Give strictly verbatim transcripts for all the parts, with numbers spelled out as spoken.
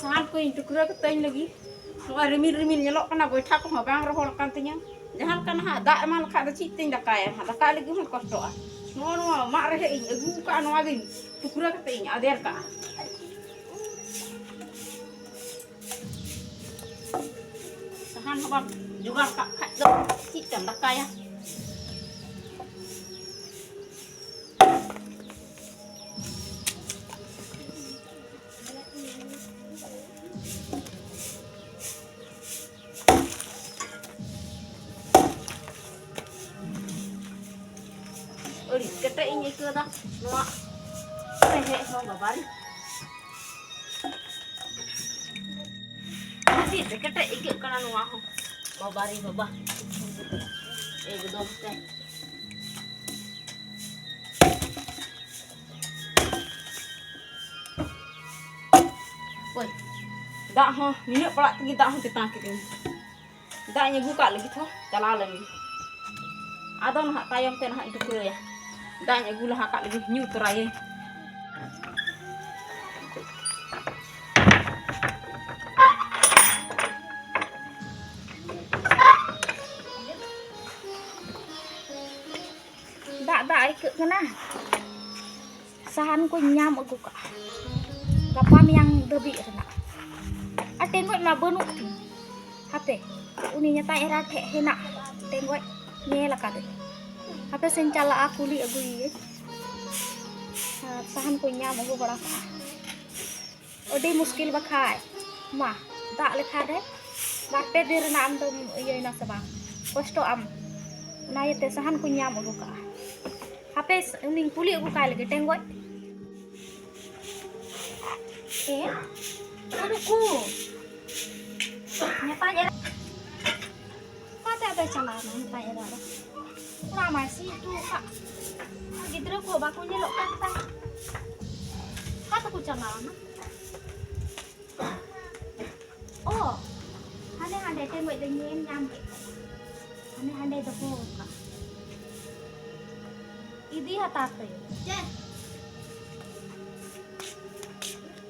ᱥᱟᱦᱟᱱ ᱠᱚᱧ ᱴᱩᱠᱨᱟᱹ ᱠᱟᱛᱮᱧ ᱞᱟᱹᱜᱤᱫ᱾ ᱱᱚᱜᱼᱚᱭ ᱨᱤᱢᱤᱞ ᱨᱤᱢᱤᱞ ᱧᱮᱞᱚᱜ ᱠᱟᱱᱟ, ᱜᱚᱭᱴᱷᱟ ᱠᱚᱦᱚᱸ ᱵᱟᱝ ᱨᱚᱦᱚᱲ ᱟᱠᱟᱱ ᱛᱤᱧᱟᱹ᱾ ᱡᱟᱦᱟᱸ ᱞᱮᱠᱟ ᱱᱟᱦᱟᱜ ᱫᱟᱜ ᱮᱢᱟᱱ ᱞᱮᱠᱷᱟᱡ ᱫᱚ ᱪᱮᱫ ᱛᱤᱧ ᱫᱟᱠᱟᱭᱟ? ᱱᱟᱦᱟᱜ ᱫᱟᱠᱟᱭ ᱞᱟᱹᱜᱤᱫ ᱦᱚᱸ ᱠᱚᱥᱴᱚᱜᱼᱟ᱾ ᱱᱚᱜᱼᱚ ᱱᱚᱣᱟ ᱢᱟᱜ ᱨᱮᱦᱮᱫ ᱤᱧ ᱟᱹᱜᱩ ᱟᱠᱟᱫᱼᱟ, ᱱᱚᱣᱟ ᱜᱤᱧ ᱴᱩᱠᱨᱟᱹ ᱠᱟᱛᱮ ᱤᱧ ᱟᱫᱮᱨ ᱠᱟᱜᱼᱟ᱾ ᱥᱟᱦᱟᱱ ᱦᱚᱸ ᱵᱟᱢ ᱡᱚᱜᱟᱲ ᱠᱟᱜ ᱠᱷᱟᱡ ᱫᱚ ᱪᱮᱫ ᱛᱮᱢ ᱫᱟᱠᱟᱭᱟ? ᱟᱹᱰᱤ ᱠᱮᱴᱮᱡ ᱤᱧ ᱟᱹᱭᱠᱟᱹᱣ ᱮᱫᱟ ᱱᱚᱣᱟ ᱨᱮᱦᱮᱫ ᱦᱚᱸ, ᱵᱟᱵᱟᱨᱮ᱾ ᱟᱹᱰᱤ ᱠᱮᱴᱮᱡ ᱟᱹᱭᱠᱟᱹᱜ ᱠᱟᱱᱟ ᱱᱚᱣᱟ ᱦᱚᱸ, ᱵᱟᱵᱟᱨᱮ ᱵᱟᱵᱟ, ᱮᱠᱫᱚᱢ ᱛᱮ᱾ ᱳᱭ, ᱫᱟᱜ ᱦᱚᱸ ᱱᱤᱱᱟᱹᱜ ᱯᱟᱲᱟᱜ ᱛᱮᱜᱮ ᱫᱟᱜ ᱦᱚᱸ ᱛᱮᱛᱟᱝ ᱠᱮᱫᱤᱧ᱾ ᱫᱟᱜ ᱤᱧ ᱟᱹᱜᱩ ᱠᱟᱜ ᱞᱟᱹᱜᱤᱫ ᱦᱚᱸ ᱪᱟᱞᱟᱣ ᱞᱮᱱ ᱜᱮ᱾ ᱟᱫᱚ ᱱᱟᱦᱟᱜ ᱛᱟᱭᱚᱢ ᱛᱮ ᱱᱟᱦᱟᱜ ᱤᱧ ᱴᱩᱠᱨᱟᱹᱭᱟ᱾ ᱫᱟᱜ ᱤᱧ ᱟᱹᱜᱩ ᱞᱟᱦᱟ ᱠᱟᱜ ᱞᱟᱹᱜᱤᱫ, ᱧᱩ ᱛᱚᱨᱟᱭᱟᱹᱧ᱾ ᱫᱟᱜ ᱫᱟᱜ ᱟᱹᱭᱠᱟᱹᱜ ᱠᱟᱱᱟ᱾ ᱥᱟᱦᱟᱱ ᱠᱚᱧ ᱧᱟᱢ ᱟᱹᱜᱩ ᱠᱟᱜᱼᱟ ᱜᱟᱯᱟ ᱢᱮᱭᱟᱝ ᱫᱷᱟᱹᱵᱤᱡ ᱨᱮᱱᱟᱜ᱾ ᱟᱨ ᱴᱮᱸᱜᱚᱡ ᱢᱟ ᱵᱟᱹᱱᱩᱜ ᱛᱤᱧ᱾ ᱦᱟᱯᱮ, ᱩᱱᱤ ᱧᱮᱛᱟᱧ ᱮᱨᱟ ᱴᱷᱮᱡ ᱦᱮᱱᱟᱜ ᱴᱮᱸᱜᱚᱡ, ᱧᱮᱞ ᱟᱠᱟᱫᱟᱹᱧ᱾ ᱦᱟᱯᱮ ᱥᱮᱧ ᱪᱟᱞᱟᱜᱼᱟ, ᱠᱩᱞᱤ ᱟᱹᱜᱩᱭᱮᱭᱟᱹᱧ᱾ ᱟᱨ ᱥᱟᱦᱟᱱ ᱠᱚᱧ ᱧᱟᱢ ᱟᱹᱜᱩ ᱵᱟᱲᱟ ᱠᱟᱜᱼᱟ᱾ ᱟᱹᱰᱤ ᱢᱩᱥᱠᱤᱞ ᱵᱟᱠᱷᱟᱡ᱾ ᱢᱟ, ᱫᱟᱜ ᱞᱮᱠᱷᱟᱱ ᱨᱮ ᱵᱟᱨ ᱯᱮ ᱫᱤᱱ ᱨᱮᱱᱟᱜ ᱟᱢ ᱫᱚᱢ ᱤᱭᱟᱹᱭᱮᱱᱟ ᱥᱮ ᱵᱟᱝ? ᱠᱚᱥᱴᱚᱜ ᱟᱢ᱾ ᱚᱱᱟ ᱤᱭᱟᱹᱛᱮ ᱥᱟᱦᱟᱱ ᱠᱚᱧ ᱧᱟᱢ ᱟᱹᱜᱩ ᱠᱟᱜᱼᱟ᱾ ᱦᱟᱯᱮ, ᱩᱱᱤᱧ ᱠᱩᱞᱤ ᱟᱹᱜᱩ ᱠᱟᱭ ᱞᱮᱜᱮ, ᱴᱮᱸᱜᱚᱡ᱾ ᱮ, ᱩᱱᱠᱩ ᱱᱮᱛᱟᱧ ᱮᱨᱟ᱾ ᱚᱠᱟᱛᱮ ᱟᱫᱚᱭ ᱪᱟᱞᱟᱣᱱᱟ ᱱᱮᱛᱟᱧ ᱮᱨᱟ ᱫᱚ? ᱚᱲᱟᱜ ᱢᱟᱭ ᱥᱤᱧ ᱦᱚᱴᱚ ᱟᱠᱟᱫ᱾ ᱜᱤᱫᱽᱨᱟᱹ ᱠᱚ ᱵᱟᱠᱚ ᱧᱮᱞᱚᱜ ᱠᱟᱱ ᱛᱟᱭ᱾ ᱚᱠᱟ ᱛᱮᱠᱚ ᱪᱟᱞᱟᱣᱱᱟ? ᱚ, ᱦᱟᱸᱰᱮ ᱦᱟᱸᱰᱮ ᱴᱮᱸᱜᱚᱡ ᱫᱚᱧ ᱧᱮᱞ ᱧᱟᱢ ᱠᱮᱫ ᱛᱟᱭᱟ᱾ ᱦᱟᱸᱰᱮ ᱦᱟᱸᱰᱮ ᱫᱚᱦᱚ ᱟᱠᱟᱫ᱾ ᱤᱫᱤ ᱦᱟᱛᱟᱲ ᱛᱟᱹᱭᱟᱹᱧ᱾ ᱪᱮᱫ?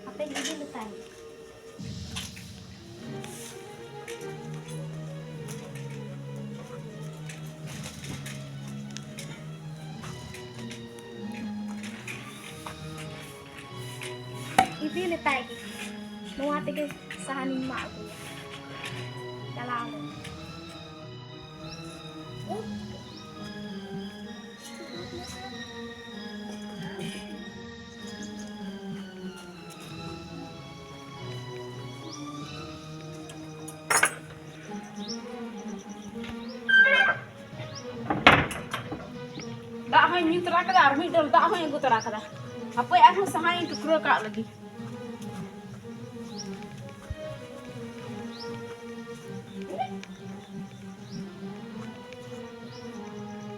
ᱦᱟᱯᱮᱧ ᱤᱫᱤ ᱞᱮᱛᱟᱭ᱾ ᱢᱮᱛᱟᱭ ᱜᱮ, ᱱᱚᱣᱟ ᱛᱮᱜᱮ ᱥᱟᱦᱟᱱᱤᱧ ᱢᱟᱜ ᱟᱹᱜᱩᱭᱟ᱾ ᱪᱟᱞᱟᱣ ᱞᱮᱱ᱾ ᱫᱟᱜ ᱦᱚᱸᱧ ᱧᱩ ᱛᱚᱨᱟ ᱠᱟᱫᱟ ᱟᱨ ᱢᱤᱫ ᱰᱚᱞ ᱫᱟᱜ ᱦᱚᱸᱧ ᱟᱹᱜᱩ ᱛᱚᱨᱟ ᱠᱟᱫᱟ᱾ ᱦᱟᱯᱳᱭ, ᱟᱨᱦᱚᱸ ᱥᱟᱦᱟᱱᱤᱧ ᱴᱩᱠᱨᱟᱹ ᱠᱟᱜ ᱞᱮᱜᱮ᱾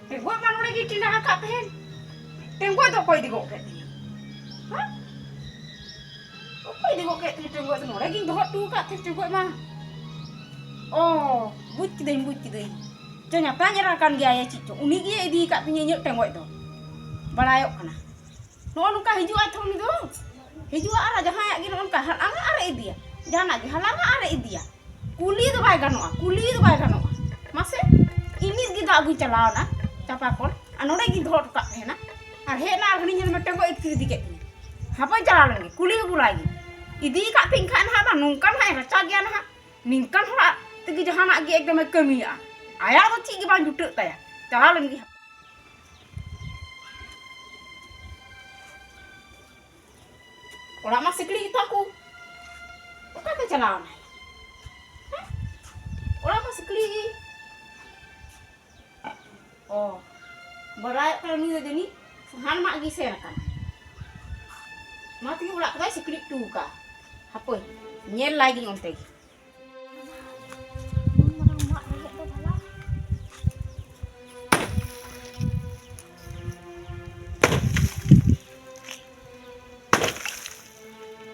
ᱴᱮᱸᱜᱚᱡ ᱢᱟ ᱱᱚᱰᱮ ᱜᱮ ᱴᱮᱸᱰᱟ ᱟᱠᱟᱫ ᱛᱟᱦᱮᱱ᱾ ᱴᱮᱸᱜᱚᱡ ᱫᱚ ᱚᱠᱚᱭ ᱤᱫᱤ ᱜᱚᱫ ᱠᱮᱫ ᱛᱤᱧᱟ? ᱦᱮᱸ? ᱚᱠᱚᱭ ᱤᱫᱤ ᱜᱚᱫ ᱠᱮᱫ ᱛᱤᱧᱟ ᱴᱮᱸᱜᱚᱡ ᱫᱚ? ᱱᱚᱰᱮ ᱜᱤᱧ ᱫᱚᱦᱚ ᱦᱚᱴᱚ ᱟᱠᱟᱫ ᱛᱟᱦᱮᱸ ᱴᱮᱸᱜᱚᱡ ᱢᱟ᱾ ᱚ, ᱵᱩᱡᱽ ᱠᱤᱫᱟᱹᱧ, ᱵᱩᱡᱽ ᱠᱤᱫᱟᱹᱧ᱾ ᱪᱚ, ᱧᱟᱯᱟᱢ ᱮᱨᱟ ᱠᱟᱱ ᱜᱮᱭᱟᱭ ᱪᱮᱫ ᱪᱚ᱾ ᱩᱱᱤ ᱜᱮ ᱤᱫᱤ ᱟᱠᱟᱫ ᱛᱤᱧᱟᱹ ᱤᱧᱟᱹᱜ ᱴᱮᱸᱜᱚᱡ ᱫᱚ᱾ ᱵᱟᱲᱟᱭᱚᱜ ᱠᱟᱱᱟ᱾ ᱱᱚᱜᱼᱚ ᱱᱚᱝᱠᱟ ᱦᱤᱡᱩᱜᱼᱟᱭ ᱛᱚ ᱩᱱᱤ ᱫᱚ᱾ ᱦᱤᱡᱩᱜᱼᱟ ᱟᱨ ᱡᱟᱦᱟᱸᱭᱟᱜ ᱜᱮ ᱱᱚᱜᱼᱚ ᱱᱚᱝᱠᱟ ᱦᱟᱞᱟᱝᱟ ᱟᱨᱮ ᱤᱫᱤᱭᱟ᱾ ᱡᱟᱦᱟᱱᱟᱜ ᱜᱮ ᱦᱟᱞᱟᱝᱟ ᱟᱨᱮ ᱤᱫᱤᱭᱟ᱾ ᱠᱩᱞᱤ ᱫᱚ ᱵᱟᱭ ᱜᱟᱱᱚᱜᱼᱟ, ᱠᱩᱞᱤ ᱫᱚ ᱵᱟᱭ ᱜᱟᱱᱚᱜᱼᱟ᱾ ᱢᱟᱥᱮ, ᱤᱧ ᱱᱤᱛ ᱜᱮ ᱫᱟᱜ ᱟᱹᱜᱩᱧ ᱪᱟᱞᱟᱣ ᱮᱱᱟ ᱪᱟᱯᱟ ᱠᱚᱞ, ᱟᱨ ᱱᱚᱰᱮ ᱜᱤᱧ ᱫᱚᱦᱚ ᱦᱚᱴᱚ ᱠᱟᱜ ᱛᱟᱦᱮᱱᱟ᱾ ᱟᱨ ᱦᱮᱡ ᱮᱱᱟ ᱟᱨ ᱦᱟᱹᱱᱤ ᱧᱮᱞ ᱢᱮ ᱴᱮᱸᱜᱚᱡ ᱤᱫᱤ ᱠᱮᱫ ᱛᱤᱧᱟ᱾ ᱦᱟᱯᱮᱧ ᱪᱟᱞᱟᱣ ᱞᱮᱱ ᱜᱮ, ᱠᱩᱞᱤ ᱟᱹᱜᱩ ᱞᱟᱭ ᱜᱮ᱾ ᱤᱫᱤ ᱟᱠᱟᱫ ᱛᱤᱧ ᱠᱷᱟᱱ ᱱᱟᱦᱟᱜ ᱵᱟᱝ, ᱱᱚᱝᱠᱟᱱ ᱦᱟᱸᱜ ᱮ ᱨᱟᱪᱟ ᱜᱮᱭᱟ ᱱᱟᱦᱟᱜ᱾ ᱱᱤᱝᱠᱟᱱ ᱦᱚᱲᱟᱜ ᱛᱮᱜᱮ ᱡᱟᱦᱟᱱᱟᱜ ᱜᱮ ᱮᱠᱫᱚᱢᱮ ᱠᱟᱹᱢᱤᱭᱟᱜᱼᱟ᱾ ᱟᱭᱟᱜ ᱫᱚ ᱪᱮᱫ ᱜᱮ ᱵᱟᱝ ᱡᱩᱴᱟᱹᱜ ᱛᱟᱭᱟ᱾ ᱪᱟᱞᱟᱣ ᱞᱮᱱ ᱜᱮ᱾ ᱚᱲᱟᱜ ᱢᱟ ᱥᱤᱠᱲᱤᱡ ᱜᱮᱛᱟ ᱠᱚ᱾ ᱚᱠᱟᱛᱮ ᱪᱟᱞᱟᱣ ᱮᱱᱟᱭ? ᱦᱮᱸ? ᱚᱲᱟᱜ ᱢᱟ ᱥᱤᱠᱲᱤᱡ ᱜᱮ᱾ ᱚ, ᱵᱟᱲᱟᱭᱚᱜ ᱠᱟᱱᱟ ᱱᱩᱭ ᱫᱚ ᱡᱟᱹᱱᱤᱡ ᱥᱟᱦᱟᱱ ᱢᱟᱜ ᱜᱮ ᱥᱮᱱ ᱟᱠᱟᱱᱟ᱾ ᱚᱱᱟ ᱛᱮᱜᱮ ᱚᱲᱟᱜ ᱠᱚᱫᱚᱭ ᱥᱤᱠᱲᱤᱡ ᱦᱚᱴᱚ ᱟᱠᱟᱫᱼᱟ᱾ ᱦᱟᱯᱳᱭ, ᱧᱮᱞ ᱞᱟᱭ ᱜᱤᱧ ᱚᱱᱛᱮ ᱜᱮ᱾ ᱩᱱ ᱢᱟᱨᱟᱝ ᱢᱟᱫ ᱨᱮᱦᱮᱫ ᱫᱚ ᱵᱷᱟᱞᱟ᱾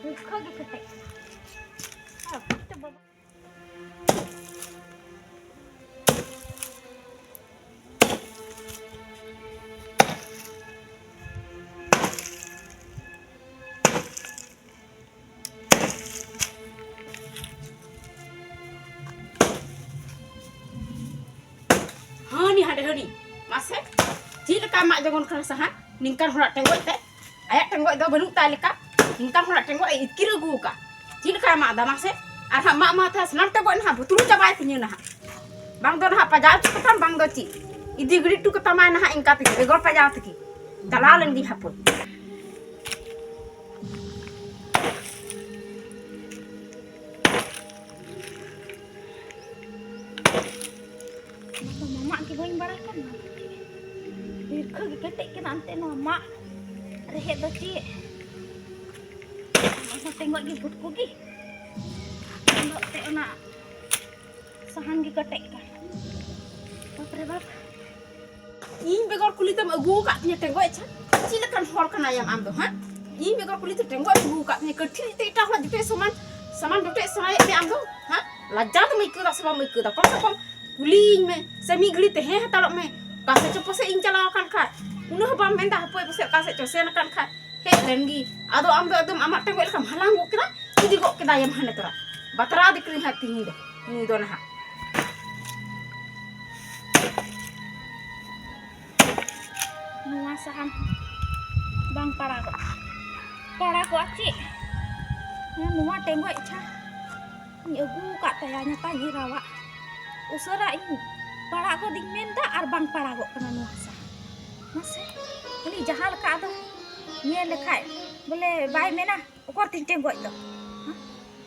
ᱨᱩᱠᱷᱟᱹ ᱜᱮ ᱠᱮᱴᱮᱡ ᱠᱟᱱᱟ᱾ ᱟᱨ ᱵᱩᱡᱽ ᱛᱮ ᱵᱟᱵᱟ᱾ ᱦᱟᱹᱱᱤ ᱦᱟᱸᱰᱮ ᱦᱟᱹᱱᱤ᱾ ᱢᱟᱥᱮ, ᱪᱮᱫ ᱞᱮᱠᱟ ᱢᱟᱜ ᱡᱚᱝ ᱠᱟᱱᱟ ᱥᱟᱦᱟᱱ? ᱱᱤᱝᱠᱟᱱ ᱦᱚᱲᱟᱜ ᱴᱮᱸᱜᱚᱡ ᱛᱮ, ᱟᱭᱟᱜ ᱴᱮᱸᱜᱚᱡ ᱫᱚ ᱵᱟᱹᱱᱩᱜ ᱛᱟᱭ ᱞᱮᱠᱟ᱾ ᱱᱤᱛᱟᱨ ᱦᱚᱲᱟᱜ ᱴᱮᱸᱜᱚᱡ ᱮ ᱤᱛᱠᱤᱨ ᱟᱹᱜᱩ ᱟᱠᱟᱫ᱾ ᱪᱮᱫ ᱞᱮᱠᱟᱭ ᱢᱟᱜ ᱫᱟ ᱢᱟᱥᱮ? ᱟᱨ ᱦᱟᱸᱜ ᱢᱟᱜ ᱢᱟᱜ ᱛᱮ ᱥᱟᱱᱟᱢ ᱴᱮᱸᱜᱚᱡ ᱱᱟᱦᱟᱜ ᱵᱷᱩᱛᱲᱩ ᱪᱟᱵᱟᱭ ᱛᱤᱧᱟᱹ ᱱᱟᱦᱟᱜ᱾ ᱵᱟᱝ ᱫᱚ ᱱᱟᱦᱟᱜ ᱯᱟᱡᱟᱣ ᱦᱚᱪᱚ ᱠᱟᱛᱟᱢ, ᱵᱟᱝ ᱫᱚ ᱪᱮᱫ᱾ ᱤᱫᱤ ᱜᱤᱰᱤ ᱦᱚᱴᱚ ᱠᱟᱛᱟᱢᱟᱭ ᱱᱟᱦᱟᱜ ᱤᱱᱠᱟ ᱛᱮᱜᱮ, ᱵᱮᱜᱚᱨ ᱯᱟᱡᱟᱣ ᱛᱮᱜᱮ᱾ ᱪᱟᱞᱟᱣ ᱞᱮᱱ ᱜᱤᱧ ᱦᱟᱯᱳᱭ᱾ ᱚᱱᱟ ᱫᱚ ᱢᱟᱢᱟᱜ ᱜᱮ ᱵᱟᱹᱧ ᱵᱟᱲᱟᱭ ᱠᱟᱱᱟ᱾ ᱵᱤᱨᱠᱷᱟᱹ ᱜᱮ ᱠᱮᱴᱮᱡ ᱠᱟᱱᱟ ᱮᱱᱛᱮ ᱱᱚᱣᱟ ᱢᱟᱜ ᱨᱮᱦᱮᱫ ᱫᱚ ᱪᱮᱫ? ᱚᱱᱟ ᱴᱮᱸᱜᱚᱡ ᱜᱮ ᱵᱷᱩᱴᱠᱩ ᱜᱮ᱾ ᱟᱫᱚ ᱮᱱᱛᱮ ᱚᱱᱟ ᱥᱟᱦᱟᱱ ᱜᱮ ᱠᱮᱴᱮᱡ ᱠᱟᱱ᱾ ᱵᱟᱯ ᱨᱮ ᱵᱟᱯ᱾ ᱤᱧ ᱵᱮᱜᱚᱨ ᱠᱩᱞᱤ ᱛᱮᱢ ᱟᱹᱜᱩ ᱟᱠᱟᱫ ᱛᱤᱧᱟᱹ ᱴᱮᱸᱜᱚᱡ ᱪᱷᱟ? ᱪᱮᱫ ᱞᱮᱠᱟᱱ ᱦᱚᱲ ᱠᱟᱱᱟᱭᱟᱢ ᱟᱢ ᱫᱚ, ᱦᱮᱸ? ᱤᱧ ᱵᱮᱜᱚᱨ ᱠᱩᱞᱤ ᱛᱮ ᱴᱮᱸᱜᱚᱡ ᱮᱢ ᱟᱹᱜᱩ ᱟᱠᱟᱫ ᱛᱤᱧᱟᱹ, ᱠᱟᱹᱴᱷᱤ ᱛᱮ ᱮᱴᱟᱜ ᱦᱚᱲᱟᱜ ᱡᱚᱴᱮᱫ ᱥᱟᱢᱟᱱ, ᱥᱟᱢᱟᱱ ᱡᱚᱴᱮᱫ ᱥᱟᱱᱟᱭᱮᱫ ᱢᱮ ᱟᱢ ᱫᱚ, ᱦᱮᱸ? ᱞᱟᱡᱡᱟ ᱫᱚᱢ ᱟᱹᱭᱠᱟᱹᱣ ᱫᱟ ᱥᱮ ᱵᱟᱢ ᱟᱹᱭᱠᱟᱹᱣ ᱫᱟ? ᱠᱚᱢ ᱥᱮ ᱠᱚᱢ ᱠᱩᱞᱤᱭᱤᱧ ᱢᱮ, ᱥᱮ ᱢᱤᱫ ᱜᱷᱟᱹᱲᱤ ᱛᱟᱦᱮᱸ ᱦᱟᱛᱟᱲᱚᱜ ᱢᱮ᱾ ᱚᱠᱟ ᱥᱮᱫ ᱪᱚ ᱯᱟᱥᱮᱡ ᱤᱧ ᱪᱟᱞᱟᱣ ᱟᱠᱟᱱ ᱠᱷᱟᱡ, ᱩᱱᱟᱹᱜ ᱦᱚᱸ ᱵᱟᱢ ᱢᱮᱱᱫᱟ, ᱦᱟᱯᱳᱭ ᱯᱟᱥᱮᱡ ᱚᱠᱟ ᱥᱮᱫ ᱪᱚ ᱥᱮᱱ ᱟᱠᱟᱱ ᱠᱷᱟᱡ, ᱦᱮᱡ ᱞᱮᱱ ᱜᱮ᱾ ᱟᱫᱚ ᱟᱢ ᱫᱚ ᱮᱠᱫᱚᱢ ᱟᱢᱟᱜ ᱴᱮᱸᱜᱚᱡ ᱞᱮᱠᱟᱢ ᱦᱟᱞᱟᱝ ᱜᱚᱫ ᱠᱮᱫᱟ, ᱤᱫᱤ ᱜᱚᱫ ᱠᱮᱫᱟᱭᱮᱢ ᱦᱟᱱᱮ ᱛᱚᱨᱟ᱾ ᱵᱟᱛᱨᱟᱣ ᱫᱤᱠᱨᱤ ᱦᱟᱸᱜ ᱛᱤᱦᱤᱧ ᱫᱚ, ᱱᱩᱭ ᱫᱚ ᱱᱟᱦᱟᱜ᱾ ᱱᱚᱣᱟ ᱥᱟᱦᱟᱱ ᱵᱟᱝ ᱯᱟᱲᱟᱜᱚᱜᱼᱟ᱾ ᱯᱟᱲᱟᱜᱚᱜᱼᱟ ᱪᱮᱫ? ᱦᱮᱸ, ᱱᱚᱣᱟ ᱴᱮᱸᱜᱚᱡ ᱪᱷᱟ ᱤᱧ ᱟᱹᱜᱩ ᱟᱠᱟᱫ ᱛᱟᱭᱟ, ᱧᱟᱛᱟᱧ ᱮᱨᱟᱣᱟᱜ᱾ ᱩᱥᱟᱹᱨᱟ ᱤᱧ ᱯᱟᱲᱟᱜ ᱜᱚᱫᱤᱧ ᱢᱮᱱᱫᱟ ᱟᱨ ᱵᱟᱝ ᱯᱟᱲᱟᱜᱚᱜ ᱠᱟᱱᱟ ᱱᱚᱣᱟ ᱥᱟᱦᱟᱱ᱾ ᱢᱟᱥᱮ, ᱩᱱᱤ ᱡᱟᱦᱟᱸ ᱞᱮᱠᱟ ᱟᱫᱚ ᱧᱮᱞ ᱞᱮᱠᱷᱟᱡ ᱵᱚᱞᱮ ᱵᱟᱭ ᱢᱮᱱᱟ, ᱚᱠᱚᱨ ᱛᱤᱧ ᱴᱮᱸᱜᱚᱡ ᱫᱚ? ᱦᱮᱸ?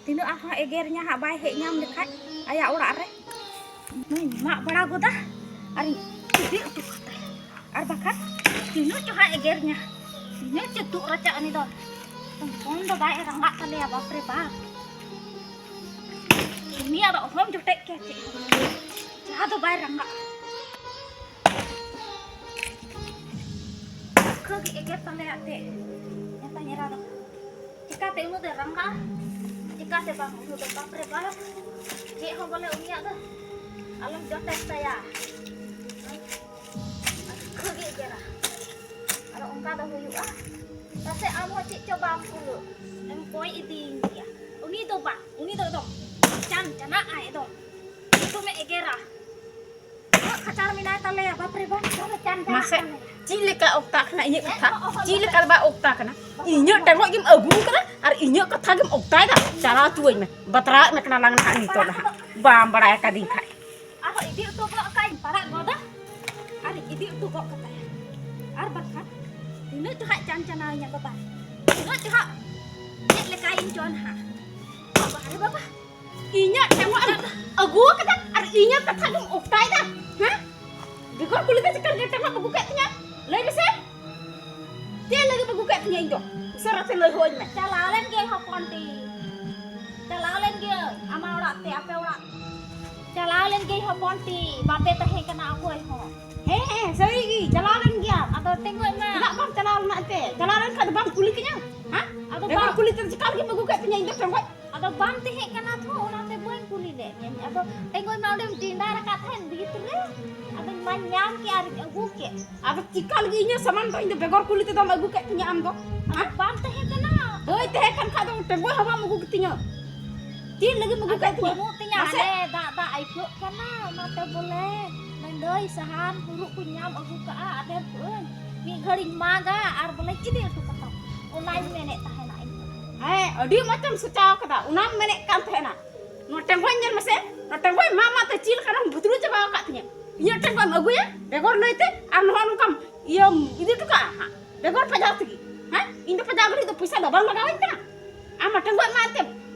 ᱛᱤᱱᱟᱹᱜ ᱟᱨᱦᱚᱸ ᱮᱜᱮᱨ ᱧᱟ ᱦᱟᱸᱜ, ᱵᱟᱭ ᱦᱮᱡ ᱧᱟᱢ ᱞᱮᱠᱷᱟᱡ ᱟᱭᱟᱜ ᱚᱲᱟᱜ ᱨᱮ᱾ ᱱᱩᱭ ᱢᱟᱜ ᱵᱟᱲᱟ ᱜᱚᱫᱟ ᱟᱨᱤᱧ ᱤᱫᱤ ᱦᱚᱴᱚ ᱠᱟᱛᱟᱭᱟ᱾ ᱟᱨ ᱵᱟᱠᱷᱟᱱ ᱛᱤᱱᱟᱹᱜ ᱪᱚ ᱦᱟᱸᱜ ᱮᱜᱮᱨ ᱧᱟ, ᱛᱤᱱᱟᱹᱜ ᱪᱚ ᱛᱩᱫ ᱨᱟᱪᱟᱜ ᱩᱱᱤ ᱫᱚ᱾ ᱦᱚᱯᱚᱱ ᱫᱚ ᱵᱟᱭ ᱨᱟᱸᱜᱟᱜ ᱛᱟᱞᱮᱭᱟ, ᱵᱟᱯ ᱨᱮ ᱵᱟᱯ᱾ ᱩᱱᱤᱭᱟᱜ ᱫᱚ ᱚᱦᱚᱢ ᱡᱚᱴᱮᱫ ᱠᱮᱭᱟ ᱪᱮᱫ ᱦᱚᱸ᱾ ᱡᱟᱦᱟᱸ ᱫᱚ ᱵᱟᱭ ᱨᱟᱸᱜᱟᱜ᱾ ᱠᱷᱟᱹ ᱜᱮ ᱮᱜᱮᱨ ᱛᱟᱞᱮᱭᱟ ᱛᱮ᱾ ᱧᱮᱛᱟ ᱧᱮᱨᱟ ᱫᱚ᱾ ᱪᱤᱠᱟᱛᱮ ᱩᱱᱟᱹᱜ ᱫᱚ ᱨᱟᱸᱜᱟᱜᱼᱟ? ᱪᱤᱠᱟᱛᱮ ᱵᱟᱝ? ᱩᱱᱟᱹᱜ ᱫᱚ ᱵᱟᱯ ᱨᱮ ᱵᱟᱯ᱾ ᱪᱮᱫ ᱦᱚᱸ ᱵᱚᱞᱮ ᱩᱱᱤᱭᱟᱜ ᱫᱚ ᱟᱞᱚᱢ ᱡᱚᱴᱮᱫ ᱛᱟᱭᱟ᱾ ᱠᱷᱟᱹ ᱜᱮ ᱮᱜᱮᱨᱟ᱾ ᱟᱫᱚ ᱚᱱᱠᱟ ᱫᱚ ᱦᱩᱭᱩᱜᱼᱟ᱾ ᱯᱟᱥᱮ ᱟᱢ ᱦᱚᱸ ᱪᱮᱫ ᱪᱚ ᱵᱟᱢ ᱠᱩᱞᱟᱹᱜ᱾ ᱮᱢ ᱠᱚᱭ ᱤᱫᱤᱭᱤᱧ ᱜᱮᱭᱟ᱾ ᱩᱱᱤ ᱫᱚ ᱵᱟᱝ᱾ ᱩᱱᱤ ᱫᱚ ᱮᱠᱫᱚᱢ ᱪᱟᱱ ᱪᱟᱱᱟᱜ ᱟᱭ ᱮᱠᱫᱚᱢ᱾ ᱮᱠᱫᱚᱢᱮ ᱮᱜᱮᱨᱟ᱾ ᱩᱱᱟᱹᱜ ᱠᱷᱟᱪᱟᱲ ᱢᱮᱱᱟᱭ ᱛᱟᱞᱮᱭᱟ, ᱵᱟᱯ ᱨᱮ ᱵᱟᱯ, ᱫᱚᱢᱮ ᱪᱟᱱ ᱪᱟᱱᱟᱜ ᱢᱟᱥᱮ᱾ ᱛᱟᱞᱮᱭᱟ᱾ ᱪᱮᱫ ᱞᱮᱠᱟ ᱚᱠᱛᱟ ᱠᱟᱱᱟ ᱤᱧᱟᱹᱜ ᱠᱟᱛᱷᱟ? ᱪᱮᱫ ᱞᱮᱠᱟ ᱵᱟᱭ ᱚᱠᱛᱟ ᱠᱟᱱᱟ? ᱤᱧᱟᱹᱜ ᱴᱮᱸᱜᱚᱡ ᱜᱮᱢ ᱟᱹᱜᱩ ᱠᱟᱫᱟ ᱟᱨ ᱤᱧᱟᱹᱜ ᱠᱟᱛᱷᱟ ᱜᱮᱢ ᱚᱠᱛᱟᱭᱮᱫᱟ᱾ ᱪᱟᱞᱟᱣ ᱦᱚᱪᱚᱣᱟᱹᱧ ᱢᱮ, ᱵᱟᱛᱨᱟᱣᱮᱫ ᱢᱮ ᱠᱟᱱᱟ ᱞᱟᱝ ᱱᱟᱦᱟᱜ ᱱᱤᱛᱚᱜ ᱱᱟᱦᱟᱜ᱾ ᱵᱟᱢ ᱵᱟᱲᱟᱭ ᱟᱠᱟᱫᱤᱧ ᱠᱷᱟᱡ᱾ ᱟᱨᱦᱚᱸ ᱤᱫᱤ ᱦᱚᱴᱚ ᱜᱚᱫ ᱠᱟᱜ ᱤᱧ ᱯᱟᱲᱟᱜ ᱜᱚᱫᱟ ᱟᱨ ᱤᱧ ᱤᱫᱤ ᱦᱚᱴᱚ ᱜᱚᱫ ᱠᱟᱛᱟᱭᱟ᱾ ᱟᱨ ᱵᱟᱝᱠᱷᱟᱱ ᱛᱤᱱᱟᱹᱜ ᱪᱚ ᱦᱟᱸᱜ ᱪᱟᱱ ᱪᱟᱱᱟᱣᱤᱧᱟ ᱵᱟᱵᱟ, ᱛᱤᱱᱟᱹᱜ ᱪᱚ ᱦᱟᱸᱜ ᱪᱮᱫ ᱞᱮᱠᱟᱭᱤᱧ ᱪᱚ ᱱᱟᱦᱟᱜ᱾ ᱵᱟᱵᱟ ᱨᱮ ᱵᱟᱵᱟ, ᱤᱧᱟᱹᱜ ᱴᱮᱸᱜᱚᱡ ᱮᱢ ᱟᱹᱜᱩ ᱟᱠᱟᱫᱟ ᱟᱨ ᱤᱧᱟᱹᱜ ᱠᱟᱛᱷᱟ ᱜᱮᱢ ᱚᱠᱛᱟᱭᱮᱫᱟ, ᱦᱮᱸ? ᱵᱮᱜᱚᱨ ᱠᱩᱞᱤ ᱛᱮ ᱪᱮᱠᱟ ᱜᱮ ᱴᱮᱸᱜᱚᱡ ᱟᱹᱜᱩ ᱠᱮᱫ ᱛᱤᱧᱟ? ᱞᱟᱹᱭ ᱢᱮᱥᱮ, ᱪᱮᱫ ᱞᱟᱹᱜᱤᱫ ᱮᱢ ᱟᱹᱜᱩ ᱠᱮᱫ ᱛᱤᱧᱟ ᱤᱧ ᱫᱚ? ᱩᱥᱟᱹᱨᱟ ᱛᱮ ᱞᱟᱹᱭ ᱦᱚᱧ ᱢᱮ᱾ ᱪᱟᱞᱟᱣ ᱞᱮᱱ ᱜᱮᱭᱟᱹᱧ ᱦᱚᱯᱚᱱ ᱛᱤᱧ, ᱪᱟᱞᱟᱣ ᱞᱮᱱ ᱜᱮᱭᱟᱹᱧ ᱟᱢᱟᱜ ᱚᱲᱟᱜ ᱛᱮ, ᱟᱯᱮ ᱚᱲᱟᱜ ᱛᱮ᱾ ᱪᱟᱞᱟᱣ ᱞᱮᱱ ᱜᱮᱭᱟᱹᱧ ᱦᱚᱯᱚᱱ ᱛᱤᱧ, ᱵᱟᱯᱮ ᱛᱟᱦᱮᱸ ᱠᱟᱱᱟ ᱚᱠᱚᱭ ᱦᱚᱸ᱾ ᱦᱮᱸ, ᱦᱮᱸ, ᱥᱟᱹᱨᱤ ᱜᱮ, ᱪᱟᱞᱟᱣ ᱞᱮᱱ ᱜᱮᱭᱟᱢ᱾ ᱟᱫᱚ ᱛᱮᱸᱜᱚᱡ ᱢᱟ᱾ ᱪᱮᱫᱟᱜ ᱵᱟᱢ ᱪᱟᱞᱟᱣ ᱞᱮᱱᱟ ᱮᱱᱛᱮ? ᱪᱟᱞᱟᱣ ᱞᱮᱱ ᱠᱷᱟᱱ ᱫᱚ ᱵᱟᱢ ᱠᱩᱞᱤ ᱠᱤᱧᱟ? ᱦᱮᱸ? ᱟᱫᱚ ᱵᱮᱜᱚᱨ ᱵᱟᱢ ᱠᱩᱞᱤ ᱛᱮ ᱪᱮᱠᱟ ᱞᱟᱹᱜᱤᱫ ᱮᱢ ᱟᱹᱜᱩ ᱠᱮᱫ ᱛᱤᱧᱟ ᱤᱧ ᱫᱚ ᱴᱮᱸᱜᱚᱡ? ᱟᱫᱚ ᱵᱟᱢ ᱛᱟᱦᱮᱸ ᱠᱟᱱᱟ ᱛᱷᱚ, ᱚᱱᱟᱛᱮ ᱵᱟᱹᱧ ᱠᱩᱞᱤ ᱞᱮᱫ ᱢᱮᱭᱟ᱾ ᱟᱫᱚ ᱛᱮᱸᱜᱚᱡ ᱢᱟ ᱚᱸᱰᱮᱢ ᱴᱮᱸᱰᱟᱨ ᱟᱠᱟᱫ ᱛᱟᱦᱮᱸᱫ ᱵᱷᱤᱛ ᱨᱮ, ᱟᱫᱚᱧ ᱢᱟᱧ ᱧᱟᱢ ᱠᱮᱫ ᱟᱨᱤᱧ ᱟᱹᱜᱩ ᱠᱮᱫ᱾ ᱟᱫᱚ ᱪᱮᱠᱟ ᱞᱟᱹᱜᱤᱫ ᱤᱧᱟᱹᱜ ᱥᱟᱢᱟᱱ ᱫᱚ ᱤᱧ ᱫᱚ ᱵᱮᱜᱚᱨ ᱠᱩᱞᱤ ᱛᱮᱫᱚᱢ ᱟᱹᱜᱩ ᱠᱮᱫ ᱛᱤᱧᱟ ᱟᱢ ᱫᱚ? ᱦᱮᱸ? ᱵᱟᱢ ᱛᱟᱦᱮᱸ ᱠᱟᱱᱟ᱾ ᱵᱟᱹᱧ ᱛᱟᱦᱮᱸ ᱠᱟᱱ ᱠᱷᱟᱡ ᱫᱚ ᱴᱮᱸᱜᱚᱡ ᱦᱚᱸ ᱵᱟᱢ ᱟᱹᱜᱩ ᱠᱮᱛᱤᱧᱟ᱾ ᱪᱮᱫ ᱞᱟᱹᱜᱤᱫ ᱮᱢ ᱟᱹᱜᱩ ᱟᱫᱚ ᱠᱮᱫ ᱛᱤᱧᱟ? ᱵᱟᱹᱱᱩᱜ ᱛᱤᱧᱟ, ᱢᱟᱥᱮ᱾ ᱦᱟᱱᱮ ᱫᱟᱜ ᱫᱟᱜ ᱟᱹᱭᱠᱟᱹᱜ ᱠᱟᱱᱟ, ᱚᱱᱟᱛᱮ ᱵᱚᱞᱮ ᱢᱮᱱᱫᱟᱹᱧ ᱥᱟᱦᱟᱱ ᱦᱩᱨᱩᱜ ᱠᱚᱧ ᱧᱟᱢ ᱟᱹᱜᱩ ᱠᱟᱜᱼᱟ, ᱟᱫᱮᱨ ᱠᱚᱜᱼᱟᱹᱧ᱾ ᱢᱤᱫ ᱜᱷᱟᱹᱲᱤᱧ ᱢᱟᱜᱟ ᱟᱨ ᱵᱚᱞᱮᱧ ᱤᱫᱤ ᱦᱚᱴᱚ ᱠᱟᱛᱟᱢᱟ᱾ ᱚᱱᱟᱧ ᱢᱮᱱᱮᱫ ᱛᱟᱦᱮᱱᱟ ᱤᱧ ᱫᱚ᱾ ᱦᱮᱸ, ᱟᱹᱰᱤ ᱢᱚᱡᱽ ᱮᱢ ᱥᱚᱪᱟᱣ ᱠᱟᱫᱟ, ᱚᱱᱟᱢ ᱢᱮᱱᱮᱫ ᱠᱟᱱ ᱛᱟᱦᱮᱱᱟ᱾ ᱱᱚᱣᱟ ᱴᱮᱸᱜᱚᱡ ᱧᱮᱞ ᱢᱮᱥᱮ, ᱱᱚᱣᱟ ᱴᱮᱸᱜᱚᱡ ᱢᱟ ᱢᱟ ᱛᱮ ᱪᱮᱫ ᱞᱮᱠᱟᱱᱟᱢ ᱵᱷᱩᱛᱲᱩ ᱪᱟᱵᱟᱣ ᱟᱠᱟᱫ ᱛᱤᱧᱟ᱾ ᱤᱧᱟᱹᱜ ᱴᱮᱸᱜᱚᱡ ᱮᱢ ᱟᱹᱜᱩᱭᱟ ᱵᱮᱜᱚᱨ ᱞᱟᱹᱭᱛᱮ, ᱟᱨ ᱱᱚᱜᱼᱚ ᱱᱚᱝᱠᱟᱢ ᱤᱭᱟᱹᱢ ᱤᱫᱤ ᱦᱚᱴᱚ ᱠᱟᱜᱼᱟ ᱦᱟᱸᱜ, ᱵᱮᱜᱚᱨ ᱯᱟᱡᱟᱣ ᱛᱮᱜᱮ᱾ ᱦᱮᱸ, ᱤᱧ ᱫᱚ ᱯᱟᱡᱟᱣ ᱜᱷᱟᱹᱲᱤᱡ ᱫᱚ ᱯᱚᱭᱥᱟ ᱫᱚ ᱵᱟᱝ ᱞᱟᱜᱟᱣᱟᱹᱧ ᱠᱟᱱᱟ᱾ ᱟᱢ ᱢᱟ ᱴᱮᱸᱜᱚᱡ ᱢᱟ ᱮᱱᱛᱮ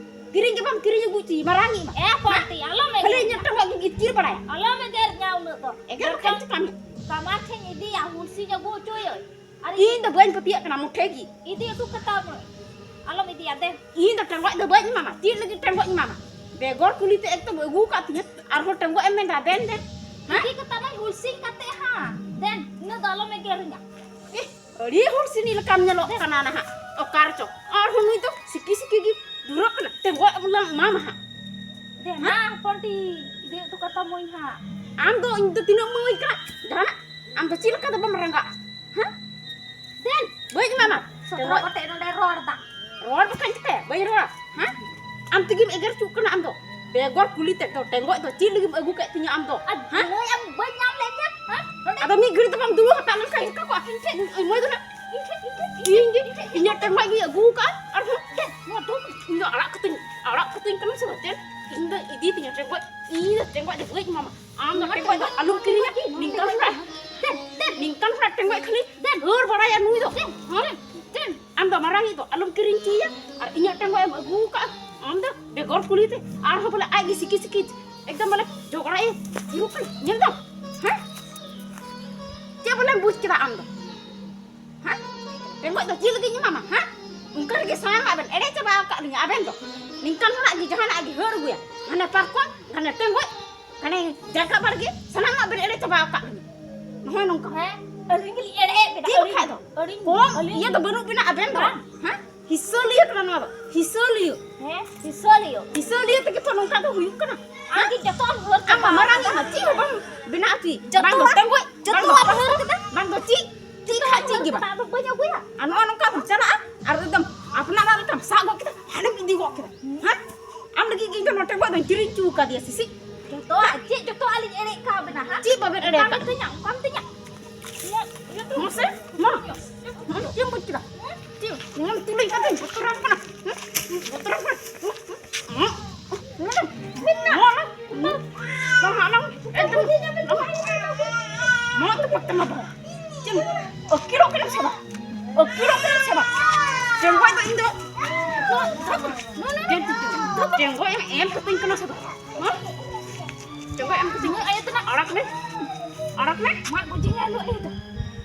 ᱠᱤᱨᱤᱧ ᱜᱮ ᱵᱟᱢ ᱠᱤᱨᱤᱧ ᱟᱹᱜᱩ ᱦᱚᱪᱚᱭ, ᱢᱟᱨᱟᱝ ᱤᱡ ᱢᱟ᱾ ᱮ ᱯᱟᱱᱛᱤ, ᱟᱞᱚᱢ ᱠᱷᱟᱹᱞᱤ ᱮᱜᱮᱨ ᱤᱧᱟᱹᱜ ᱤᱧᱟ᱾ ᱴᱮᱸᱜᱚᱡ ᱜᱮᱢ ᱤᱛᱠᱤᱨ ᱵᱟᱲᱟᱭᱟ᱾ ᱟᱞᱚᱢ ᱮᱜᱮᱨ ᱤᱧᱟ ᱩᱱᱟᱹᱜ ᱫᱚ᱾ ᱮᱜᱮᱨ ᱵᱟᱠᱷᱟᱱ ᱪᱤᱠᱟᱹᱢ? ᱠᱟᱢᱟᱨ ᱴᱷᱮᱱ ᱤᱫᱤᱭᱟ, ᱦᱩᱞᱥᱤᱧ ᱟᱹᱜᱩ ᱦᱚᱪᱚᱭᱟᱹᱧ᱾ ᱟᱨ ᱤᱧ ᱫᱚ ᱵᱟᱹᱧ ᱯᱟᱹᱛᱭᱟᱹᱜ ᱠᱟᱱᱟ ᱢᱩᱴᱷᱟᱹ ᱜᱮ᱾ ᱤᱫᱤ ᱦᱚᱴᱚ ᱠᱟᱛᱟᱢᱟᱹᱧ᱾ ᱟᱞᱚᱢ ᱤᱫᱤᱭᱟ, ᱫᱮᱱ᱾ ᱤᱧ ᱫᱚ ᱴᱮᱸᱜᱚᱡ ᱫᱚ ᱵᱟᱹᱧ ᱮᱢᱟᱢᱟ᱾ ᱪᱮᱫ ᱞᱟᱹᱜᱤᱫ ᱴᱮᱸᱜᱚᱡ ᱤᱧ ᱮᱢᱟᱢᱟ? ᱵᱮᱜᱚᱨ ᱠᱩᱞᱤ ᱛᱮ ᱮᱠᱫᱚᱢ ᱟᱹᱜᱩ ᱟᱠᱟᱫ ᱛᱤᱧᱟᱹ, ᱟᱨᱦᱚᱸ ᱴᱮᱸᱜᱚᱡ ᱮᱢ ᱢᱮᱱᱫᱟ, ᱫᱮᱱ, ᱫᱮᱱ᱾ ᱦᱮᱸ? ᱤᱫᱤ ᱠᱟᱛᱟᱢᱟᱹᱧ ᱦᱩᱞᱥᱤᱧ ᱠᱟᱛᱮ ᱦᱟᱸᱜ᱾ ᱫᱮᱱ, ᱩᱱᱟᱹᱜ ᱫᱚ ᱟᱞᱚᱢ ᱮᱜᱮᱨᱤᱧᱟ᱾ ᱤᱦ, ᱟᱹᱰᱤ ᱦᱩᱞᱥᱤᱱᱤ ᱞᱮᱠᱟᱢ ᱧᱮᱞᱚᱜ ᱠᱟᱱᱟ ᱱᱟᱦᱟᱜ᱾ ᱚᱠᱟ ᱨᱮᱪᱚ᱾ ᱟᱨᱦᱚᱸ ᱱᱩᱭ ᱫᱚ ᱥᱤᱠᱤ ᱥᱤᱠᱤ ᱜᱮ ᱫᱩᱨᱟᱹᱜ ᱠᱟᱱᱟ᱾ ᱴᱮᱸᱜᱚᱡ ᱵᱚᱞᱮᱢ ᱮᱢᱟᱢᱟ ᱦᱟᱸᱜ᱾ ᱫᱮᱱ, ᱦᱮᱸ? ᱢᱟ, ᱦᱚᱯᱚᱱ ᱴᱤ, ᱤᱫᱤ ᱦᱚᱴᱚ ᱠᱟᱛᱟᱢᱟᱹᱧ ᱦᱟᱸᱜ᱾ ᱟᱢ ᱫᱚ ᱤᱧ ᱫᱚ ᱛᱤᱱᱟᱹᱜ ᱮᱢ ᱤᱢᱟᱹᱧ ᱠᱟᱱᱟ? ᱡᱟᱦᱟᱱᱟᱜ? ᱟᱢ ᱫᱚ ᱪᱮᱫ ᱞᱮᱠᱟ ᱫᱚ ᱵᱟᱢ ᱨᱟᱸᱜᱟᱜᱼᱟ? ᱦᱮᱸ? ᱫᱮᱱ᱾ ᱵᱟᱹᱧ ᱮᱢᱟᱢᱟ᱾ ᱥᱚᱛᱨᱚ ᱴᱮᱸᱜᱚᱡ᱾ ᱜᱚᱴᱮᱡ ᱱᱚᱰᱮ ᱨᱚᱲ ᱫᱟ᱾ ᱨᱚᱲ ᱵᱟᱠᱷᱟᱱ ᱪᱤᱠᱟᱹᱭᱟ? ᱵᱟᱹᱧ ᱨᱚᱲᱟ᱾ ᱦᱮᱸ? ᱟᱢ ᱛᱮᱜᱮᱢ ᱮᱜᱮᱨ ᱦᱚᱪᱚᱜ ᱠᱟᱱᱟ ᱟᱢ ᱫᱚ᱾ ᱵᱮᱜᱚᱨ ᱠᱩᱞᱤ ᱛᱮ ᱫᱚ ᱴᱮᱸᱜᱚᱡ ᱫᱚ ᱪᱮᱫ ᱞᱟᱹᱜᱤᱫ ᱮᱢ ᱟᱹᱜᱩ ᱠᱮᱫ ᱛᱤᱧᱟ ᱟᱢ ᱫᱚ? ᱟᱨ ᱦᱮᱸ? ᱞᱟᱹᱭ ᱟᱢ ᱵᱟᱹᱧ ᱧᱟᱢ ᱞᱮᱫ ᱢᱮᱭᱟ? ᱦᱮᱸ? ᱱᱚᱰᱮ ᱟᱫᱚ ᱢᱤᱫ ᱜᱷᱟᱹᱲᱤ ᱫᱚ ᱵᱟᱢ ᱫᱩᱲᱩᱵ ᱦᱟᱛᱟᱲ ᱞᱮᱱᱠᱷᱟᱱ ᱪᱮᱫ ᱞᱮᱠᱟ ᱠᱚᱜᱼᱟ? ᱤᱧ ᱴᱷᱮᱱ, ᱤᱧ ᱢᱟᱹᱭ ᱫᱚ ᱱᱟᱜ, ᱤᱧ ᱜᱮ ᱤᱧᱟᱹᱜ ᱴᱮᱸᱜᱚᱡ ᱜᱮ ᱟᱹᱜᱩ ᱟᱠᱟᱫᱼᱟ᱾ ᱟᱨᱦᱚᱸ ᱱᱚᱣᱟ ᱫᱚ ᱤᱧ ᱫᱚ ᱟᱲᱟᱜ ᱠᱟᱹᱛᱟᱹᱧ, ᱟᱲᱟᱜ ᱠᱟᱹᱛᱟᱹᱧ ᱠᱟᱱᱟ ᱥᱮ ᱵᱟᱝ? ᱪᱮᱫ? ᱤᱧ ᱫᱚ ᱤᱫᱤ ᱛᱤᱧᱟᱹ ᱴᱮᱸᱜᱚᱡ, ᱤᱧ ᱫᱚ ᱴᱮᱸᱜᱚᱡ ᱫᱚ ᱵᱟᱹᱧ ᱮᱢᱟᱢᱟ᱾ ᱟᱢ ᱫᱚ ᱴᱮᱸᱜᱚᱡ ᱫᱚ ᱟᱞᱚᱢ ᱠᱤᱨᱤᱧᱟ᱾ ᱱᱤᱝᱠᱟᱱ ᱦᱚᱲᱟᱜ, ᱱᱤᱝᱠᱟᱱ ᱦᱚᱲᱟᱜ ᱴᱮᱸᱜᱚᱡ ᱠᱷᱟᱹᱞᱤ ᱦᱟᱹᱨ ᱵᱟᱲᱟᱭᱟ ᱱᱩᱭ ᱫᱚ᱾ ᱦᱮᱸ? ᱟᱢ ᱫᱚ ᱢᱟᱨᱟᱝᱤᱡ ᱫᱚ ᱟᱞᱚᱢ ᱠᱤᱨᱤᱧ ᱦᱚᱪᱚᱭᱮᱭᱟ᱾ ᱟᱨ ᱤᱧᱟᱹᱜ ᱴᱮᱸᱜᱚᱡ ᱮᱢ ᱟᱹᱜᱩ ᱟᱠᱟᱫᱼᱟ, ᱟᱢ ᱫᱚ ᱵᱮᱜᱚᱨ ᱠᱩᱞᱤ ᱛᱮ ᱟᱨᱦᱚᱸ ᱵᱚᱞᱮ ᱟᱡ ᱜᱮ ᱥᱤᱠᱤ ᱥᱤᱠᱤ ᱮᱠᱫᱚᱢ ᱵᱚᱞᱮ ᱡᱷᱚᱜᱽᱲᱟᱭ ᱦᱤᱡᱩᱜ ᱠᱟᱱᱟ᱾ ᱧᱮᱞ ᱫᱟᱢ? ᱦᱮᱸ? ᱪᱮᱫ ᱵᱚᱞᱮᱢ ᱵᱩᱡᱽ ᱠᱮᱫᱟ ᱟᱢ ᱫᱚ? ᱦᱮᱸ? ᱴᱮᱸᱜᱚᱡ ᱫᱚ ᱪᱮᱫ ᱞᱟᱹᱜᱤᱫ ᱤᱧ ᱮᱢᱟᱢᱟ? ᱦᱮᱸ? ᱚᱱᱠᱟ ᱨᱮᱜᱮ ᱥᱟᱱᱟᱢᱟᱜ ᱵᱮᱱ ᱮᱲᱮ ᱪᱟᱵᱟ ᱟᱠᱟᱫ ᱞᱤᱧᱟ ᱟᱵᱮᱱ ᱫᱚ᱾ ᱱᱤᱝᱠᱟᱱ ᱦᱚᱲᱟᱜ ᱜᱮ ᱡᱟᱦᱟᱱᱟᱜ ᱜᱮ ᱦᱟᱹᱨ ᱟᱹᱜᱩᱭᱟ, ᱜᱷᱟᱱᱮ ᱯᱟᱨᱠᱚᱢ, ᱜᱷᱟᱱᱮ ᱴᱮᱸᱜᱚᱡ, ᱜᱷᱟᱱᱮ ᱡᱟᱭᱜᱟ ᱵᱟᱲᱜᱮ, ᱥᱟᱱᱟᱢᱟᱜ ᱵᱮᱱ ᱮᱲᱮ ᱪᱟᱵᱟ ᱟᱠᱟᱫ ᱞᱤᱧᱟ᱾ ᱱᱚᱜᱼᱚᱭ ᱱᱚᱝᱠᱟ᱾ ᱦᱮᱸ, ᱟᱹᱞᱤᱧ ᱜᱮᱞᱤᱧ ᱮᱲᱮᱭᱮᱫ ᱵᱮᱱᱟ, ᱪᱮᱫ ᱟᱹᱞᱤᱧ, ᱵᱟᱠᱷᱟᱡ ᱫᱚ? ᱟᱹᱞᱤᱧ, ᱠᱚᱢ ᱟᱹᱞᱤᱧ᱾ ᱤᱭᱟᱹ ᱫᱚ ᱵᱟᱹᱱᱩᱜ ᱵᱮᱱᱟ ᱟᱵᱮᱱ ᱫᱚ᱾ ᱵᱟᱝ᱾ ᱦᱮᱸ? ᱦᱤᱥᱟᱹᱞᱤᱭᱟᱹ ᱠᱟᱱᱟ ᱱᱚᱣᱟ ᱫᱚ᱾ ᱦᱤᱥᱟᱹᱞᱤᱭᱟᱹ᱾ ᱦᱮᱸ, ᱦᱤᱥᱟᱹᱞᱤᱭᱟᱹ᱾ ᱦᱤᱥᱟᱹᱞᱤᱭᱟᱹ ᱛᱮᱜᱮ ᱛᱚ ᱱᱚᱝᱠᱟ ᱫᱚ ᱦᱩᱭᱩᱜ ᱠᱟᱱᱟ᱾ ᱟᱢ ᱜᱮ ᱡᱚᱛᱚᱣᱟᱜ ᱮᱢ ᱦᱟᱹᱨ ᱟᱢ ᱪᱟᱵᱟ ᱢᱟᱨᱟᱝ ᱟᱠᱟᱫᱟ᱾ ᱤᱧ ᱪᱮᱫ ᱦᱚᱸ ᱵᱟᱢ ᱵᱮᱱᱟᱣ ᱦᱚᱪᱚᱭ᱾ ᱵᱟᱝ ᱫᱚ ᱡᱚᱛᱚᱣᱟᱜ, ᱴᱮᱸᱜᱚᱡ, ᱵᱟᱝ ᱫᱚ ᱡᱚᱛᱚᱣᱟᱜ ᱮᱢ ᱦᱟᱹᱨ ᱠᱮᱫᱟ᱾ ᱵᱟᱝ ᱫᱚ ᱪᱮᱫ? ᱪᱮᱫ ᱦᱟᱸᱜ ᱪᱮᱫ ᱜᱮ ᱵᱟᱝ᱾ ᱟᱫᱚ ᱵᱟᱹᱧ ᱟᱹᱜᱩᱭᱟ᱾ ᱟᱨ ᱱᱚᱜᱼᱚ ᱱᱚᱝᱠᱟ ᱵᱚᱱ ᱪᱟᱞᱟᱜᱼᱟ, ᱟᱨ ᱮᱠᱫᱚᱢ ᱟᱯᱱᱟᱨᱟᱜ ᱞᱮᱠᱟᱢ ᱥᱟᱵ ᱜᱚᱫ ᱠᱮᱫᱟ, ᱦᱟᱱᱮᱢ ᱤᱫᱤ ᱜᱚᱫ ᱠᱮᱫᱟ᱾ ᱦᱮᱸ? ᱟᱢ ᱞᱟᱹᱜᱤᱫ ᱜᱮ ᱤᱧ ᱫᱚ ᱱᱚᱴᱮ ᱜᱚᱫ ᱫᱚᱧ ᱠᱤᱨᱤᱧ ᱦᱚᱪᱚ ᱟᱠᱟᱫᱮᱭᱟ ᱥᱤᱥᱤ᱾ ᱡᱚᱛᱚᱣᱟᱜ, ᱪᱮᱫ ᱡᱚᱛᱚᱣᱟᱜ ᱞᱤᱧ ᱮᱲᱮ ᱠᱟᱣ ᱵᱮᱱᱟ, ᱦᱮᱸ? ᱪᱮᱫ ᱵᱟᱵᱮᱱ ᱮᱲᱮ ᱚᱱᱠᱟᱢ ᱟᱠᱟᱫ? ᱛᱤᱧᱟ, ᱚᱱᱠᱟᱢ ᱛᱤᱧᱟ᱾ ᱤᱭᱟᱹ, ᱤᱭᱟᱹ ᱛᱚ᱾ ᱢᱟᱥᱮ, ᱢᱟ᱾ ᱦᱩᱸ, ᱪᱮᱫ ᱮᱢ ᱵᱩᱡᱽ ᱠᱮᱫᱟ? ᱪᱮᱫ? ᱱᱚᱣᱟᱢ ᱛᱩᱞᱟᱹᱧ ᱠᱟᱛᱮᱧ ᱵᱚᱛᱚᱨᱟᱢ ᱠᱟᱱᱟ᱾ ᱦᱩᱸ? ᱵᱚᱛᱚᱨᱟᱢ ᱠᱟᱱᱟ᱾ ᱦᱩᱸ? ᱦᱩᱸ? ᱦᱩᱸ? ᱢᱟ, ᱢᱟ, ᱢᱟ, ᱢᱟ, ᱢᱟ, ᱢᱟ, ᱢᱟ, ᱛᱚᱯᱟᱜ ᱛᱟᱢᱟ ᱵᱟᱵᱟ᱾ ᱪᱮᱫ ᱮᱢ ᱟᱹᱠᱤᱞᱚᱜ ᱠᱟᱱᱟᱢ ᱥᱮ ᱵᱟᱝ? ᱟᱹᱠᱤᱞᱚᱜ ᱠᱟᱱᱟᱢ ᱥᱮ ᱵᱟᱝ? ᱪᱮᱸᱜᱚᱡ ᱫᱚ ᱤᱧ ᱫᱚ ᱪᱮᱸᱜᱚᱡ ᱮᱢ ᱮᱢ ᱠᱟᱹᱛᱤᱧ ᱠᱟᱱᱟ ᱥᱮ ᱵᱟᱝ? ᱦᱮᱸ? ᱪᱮᱸᱜᱚᱡ ᱮᱢ ᱠᱟᱹᱛᱤᱧ ᱠᱟᱱᱟ? ᱟᱭᱳ ᱛᱟᱞᱟ᱾ ᱟᱲᱟᱜ ᱢᱮ, ᱟᱲᱟᱜ ᱢᱮ᱾ ᱢᱟᱜ ᱜᱚᱡᱤᱧ ᱟᱞᱚ ᱤᱧ ᱫᱚ᱾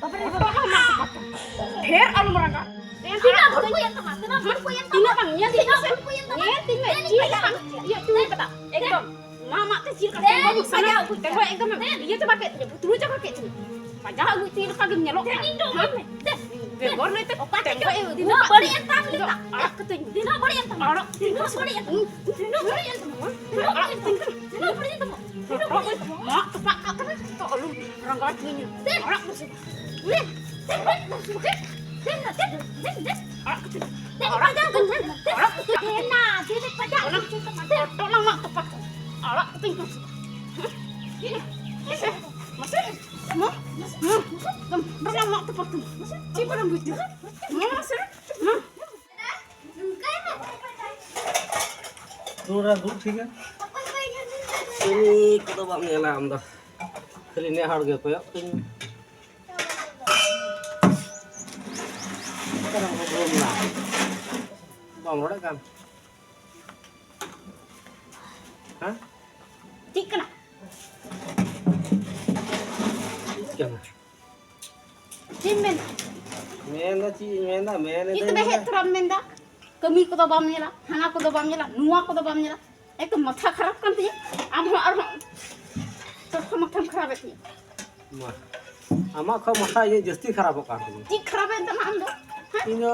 ᱵᱟᱵᱟ ᱨᱮ, ᱦᱚᱴᱚᱜ ᱦᱚᱸ ᱢᱟᱜ ᱛᱚᱯᱟᱜ ᱛᱟᱢᱟ᱾ ᱰᱷᱮᱨ ᱟᱞᱚᱢ ᱨᱟᱜᱟ᱾ ᱛᱤᱱᱟᱹᱜ ᱵᱷᱩᱲᱠᱩᱭᱮᱱ ᱛᱟᱢᱟ? ᱛᱤᱱᱟᱹᱜ ᱵᱷᱩᱲᱠᱩᱭᱮᱱ ᱛᱟᱢᱟ? ᱛᱤᱱᱟᱹᱜ ᱵᱟᱝ ᱧᱮᱞ ᱛᱤᱧ ᱢᱮᱥᱮ᱾ ᱧᱮᱞ ᱛᱤᱧ ᱢᱮ᱾ ᱪᱮᱫ ᱦᱚᱸ ᱵᱟᱝ ᱤᱭᱟᱹ ᱦᱚᱪᱚ ᱠᱟᱫᱟ᱾ ᱮᱠᱫᱚᱢ᱾ ᱢᱟ ᱢᱟᱜ ᱛᱮ ᱪᱮᱫ ᱞᱮᱠᱟ ᱫᱮᱱ, ᱪᱮᱸᱜᱚᱡ ᱥᱟᱡᱟᱣ ᱟᱹᱜᱩᱭ ᱛᱟᱢᱟ᱾ ᱪᱮᱸᱜᱚᱡ ᱮᱠᱫᱚᱢ ᱮᱢ ᱫᱮᱱ᱾ ᱤᱭᱟᱹ ᱪᱟᱵᱟ ᱠᱮᱫ ᱛᱤᱧᱟ, ᱵᱩᱛᱲᱩ ᱪᱟᱵᱟ ᱠᱮᱫ ᱛᱤᱧᱟ᱾ ᱥᱟᱡᱟᱣ ᱟᱹᱜᱩᱭ ᱛᱤᱧ ᱞᱮᱠᱟ ᱜᱮᱢ ᱧᱮᱞᱚᱜ ᱫᱮᱱ, ᱠᱟᱱᱟ᱾ ᱤᱧ ᱫᱚ ᱦᱮᱸ? ᱮᱢᱟᱹᱧ ᱢᱮ᱾ ᱫᱮᱱ᱾ ᱵᱮᱜᱚᱨ ᱞᱟᱹᱭᱛᱮ ᱚᱠᱟ ᱛᱮ ᱛᱤᱱᱟᱹᱜ ᱪᱚ ᱵᱟᱹᱲᱤᱡ ᱮᱱ ᱛᱟᱢ ᱞᱮᱠᱟ? ᱟᱲᱟᱜ ᱠᱟᱹᱛᱟᱹᱧ᱾ ᱛᱤᱱᱟᱹᱜ ᱵᱟᱹᱲᱤᱡ ᱮᱱ ᱛᱟᱢᱟ? ᱟᱲᱟᱜ᱾ ᱛᱤᱱᱟᱹᱜ ᱵᱟᱹᱲᱤᱡ ᱮᱱ ᱛᱟᱢᱟ? ᱛᱤᱱᱟᱹᱜ ᱵᱟᱹᱲᱤᱡ ᱮᱱ ᱛᱟᱢᱟ? ᱛᱤᱱᱟᱹᱜ ᱵᱟᱹᱲᱤᱡ ᱮᱱ ᱛᱟᱢᱟ? ᱛᱤᱱᱟᱹᱜ ᱵᱟᱹᱲᱤᱡ ᱮᱱ ᱛᱟᱢᱟ? ᱢᱟᱜ ᱛᱚᱯᱟᱜ ᱠᱟᱜ ᱠᱟᱱᱟ᱾ ᱛᱚ ᱟᱞᱚᱢ ᱨᱟᱸᱜᱟᱣ ᱦᱚᱪᱚᱧᱟ᱾ ᱫᱮᱱ᱾ ᱟᱲᱟᱜ ᱠᱚᱥᱮ᱾ ᱫᱮᱱ᱾ ᱫᱮᱱ᱾ ᱫᱮᱱ᱾ ᱫᱮᱱ᱾ ᱫᱮᱱ᱾ ᱟᱲᱟᱜ ᱠᱟᱹᱛᱟᱹᱧ᱾ ᱫᱮᱱ, ᱟᱲᱟᱜ ᱯᱟᱡᱟᱣ ᱠᱟᱹᱛᱟᱹᱧ᱾ ᱫᱮᱱ᱾ ᱫᱮᱱ᱾ ᱟᱲᱟᱜ ᱠᱟᱹᱛᱟᱹᱧ᱾ ᱫᱮᱱ ᱱᱟ, ᱫᱮᱱ ᱯᱟᱡᱟᱣ ᱚᱱᱟ ᱠᱟᱹᱛᱟᱹᱧ ᱛᱟᱢᱟ᱾ ᱫᱮᱱ᱾ ᱦᱚᱴᱚᱜ ᱞᱟᱝ ᱢᱟᱜ ᱛᱚᱯᱟᱜ ᱠᱟᱜ᱾ ᱟᱲᱟᱜ ᱠᱟᱹᱛᱟᱹᱧ ᱠᱟᱱᱟ ᱥᱮ ᱵᱟᱝ? ᱦᱮᱸ? ᱢᱟᱥᱮ, ᱢᱟᱥᱮ᱾ ᱢᱟ, ᱢᱟ, ᱢᱟ, ᱢᱟ, ᱛᱚᱯᱟᱜ ᱛᱟᱢᱟ᱾ ᱪᱮᱫ ᱵᱟᱲᱟᱢ ᱵᱩᱡᱽ ᱫᱟ? ᱢᱟ, ᱢᱟ, ᱥᱮ, ᱢᱟ᱾ ᱫᱩᱲᱩᱵ ᱨᱮ ᱫᱩᱲᱩᱵ ᱴᱷᱤᱠ ᱜᱮ᱾ ᱠᱟᱹᱢᱤ ᱠᱚᱫᱚ ᱵᱟᱢ ᱧᱮᱞᱟ ᱟᱢ ᱫᱚ᱾ ᱠᱷᱟᱹᱞᱤ ᱱᱮ ᱦᱚᱲ ᱜᱮ ᱠᱚᱭᱚᱜ ᱠᱟᱹᱧ᱾ ᱚᱠᱟᱨᱮᱢ ᱩᱰᱩᱠ ᱮᱱᱟ? ᱵᱟᱢ ᱨᱚᱲᱮᱫ ᱠᱟᱱ? ᱦᱮᱸ? ᱪᱮᱫ ᱠᱟᱱᱟ? ᱪᱮᱫ ᱠᱟᱱᱟ? ᱪᱮᱫ ᱮᱢ ᱢᱮᱱᱫᱟ? ᱢᱮᱱᱫᱟ ᱪᱮᱫ ᱤᱧ ᱢᱮᱱᱫᱟ? ᱢᱮᱱ ᱪᱮᱫ ᱮᱫᱟᱹᱧ ᱛᱚᱵᱮ ᱵᱚᱞᱮ᱾ ᱦᱮᱡ ᱛᱚᱨᱟᱢ ᱢᱮᱱᱫᱟ? ᱠᱟᱹᱢᱤ ᱠᱚᱫᱚ ᱵᱟᱢ ᱧᱮᱞᱟ, ᱦᱟᱱᱟ ᱠᱚᱫᱚ ᱵᱟᱢ ᱧᱮᱞᱟ, ᱱᱚᱣᱟ ᱠᱚᱫᱚ ᱵᱟᱢ ᱧᱮᱞᱟ᱾ ᱮᱠᱫᱚᱢ ᱢᱟᱛᱷᱟ ᱠᱷᱟᱨᱟᱯ ᱠᱟᱱ ᱛᱤᱧᱟᱹ᱾ ᱟᱢ ᱦᱚᱸ ᱟᱨᱦᱚᱸ ᱴᱚᱴᱷᱟ ᱢᱟᱛᱷᱟᱢ ᱠᱷᱟᱨᱟᱯᱮᱫ ᱛᱤᱧᱟᱹ᱾ ᱢᱟ, ᱟᱢᱟᱜ ᱠᱷᱚᱱ ᱢᱟᱛᱷᱟ ᱤᱧᱟᱹᱜ ᱡᱟᱹᱥᱛᱤ ᱠᱷᱟᱨᱟᱯᱚᱜ ᱠᱟᱱ ᱛᱤᱧᱟᱹ᱾ ᱪᱮᱫ ᱠᱷᱟᱨᱟᱯᱮᱱ ᱛᱟᱢᱟ ᱟᱢ ᱫᱚ? ᱦᱮᱸ? ᱤᱧ ᱫᱚ,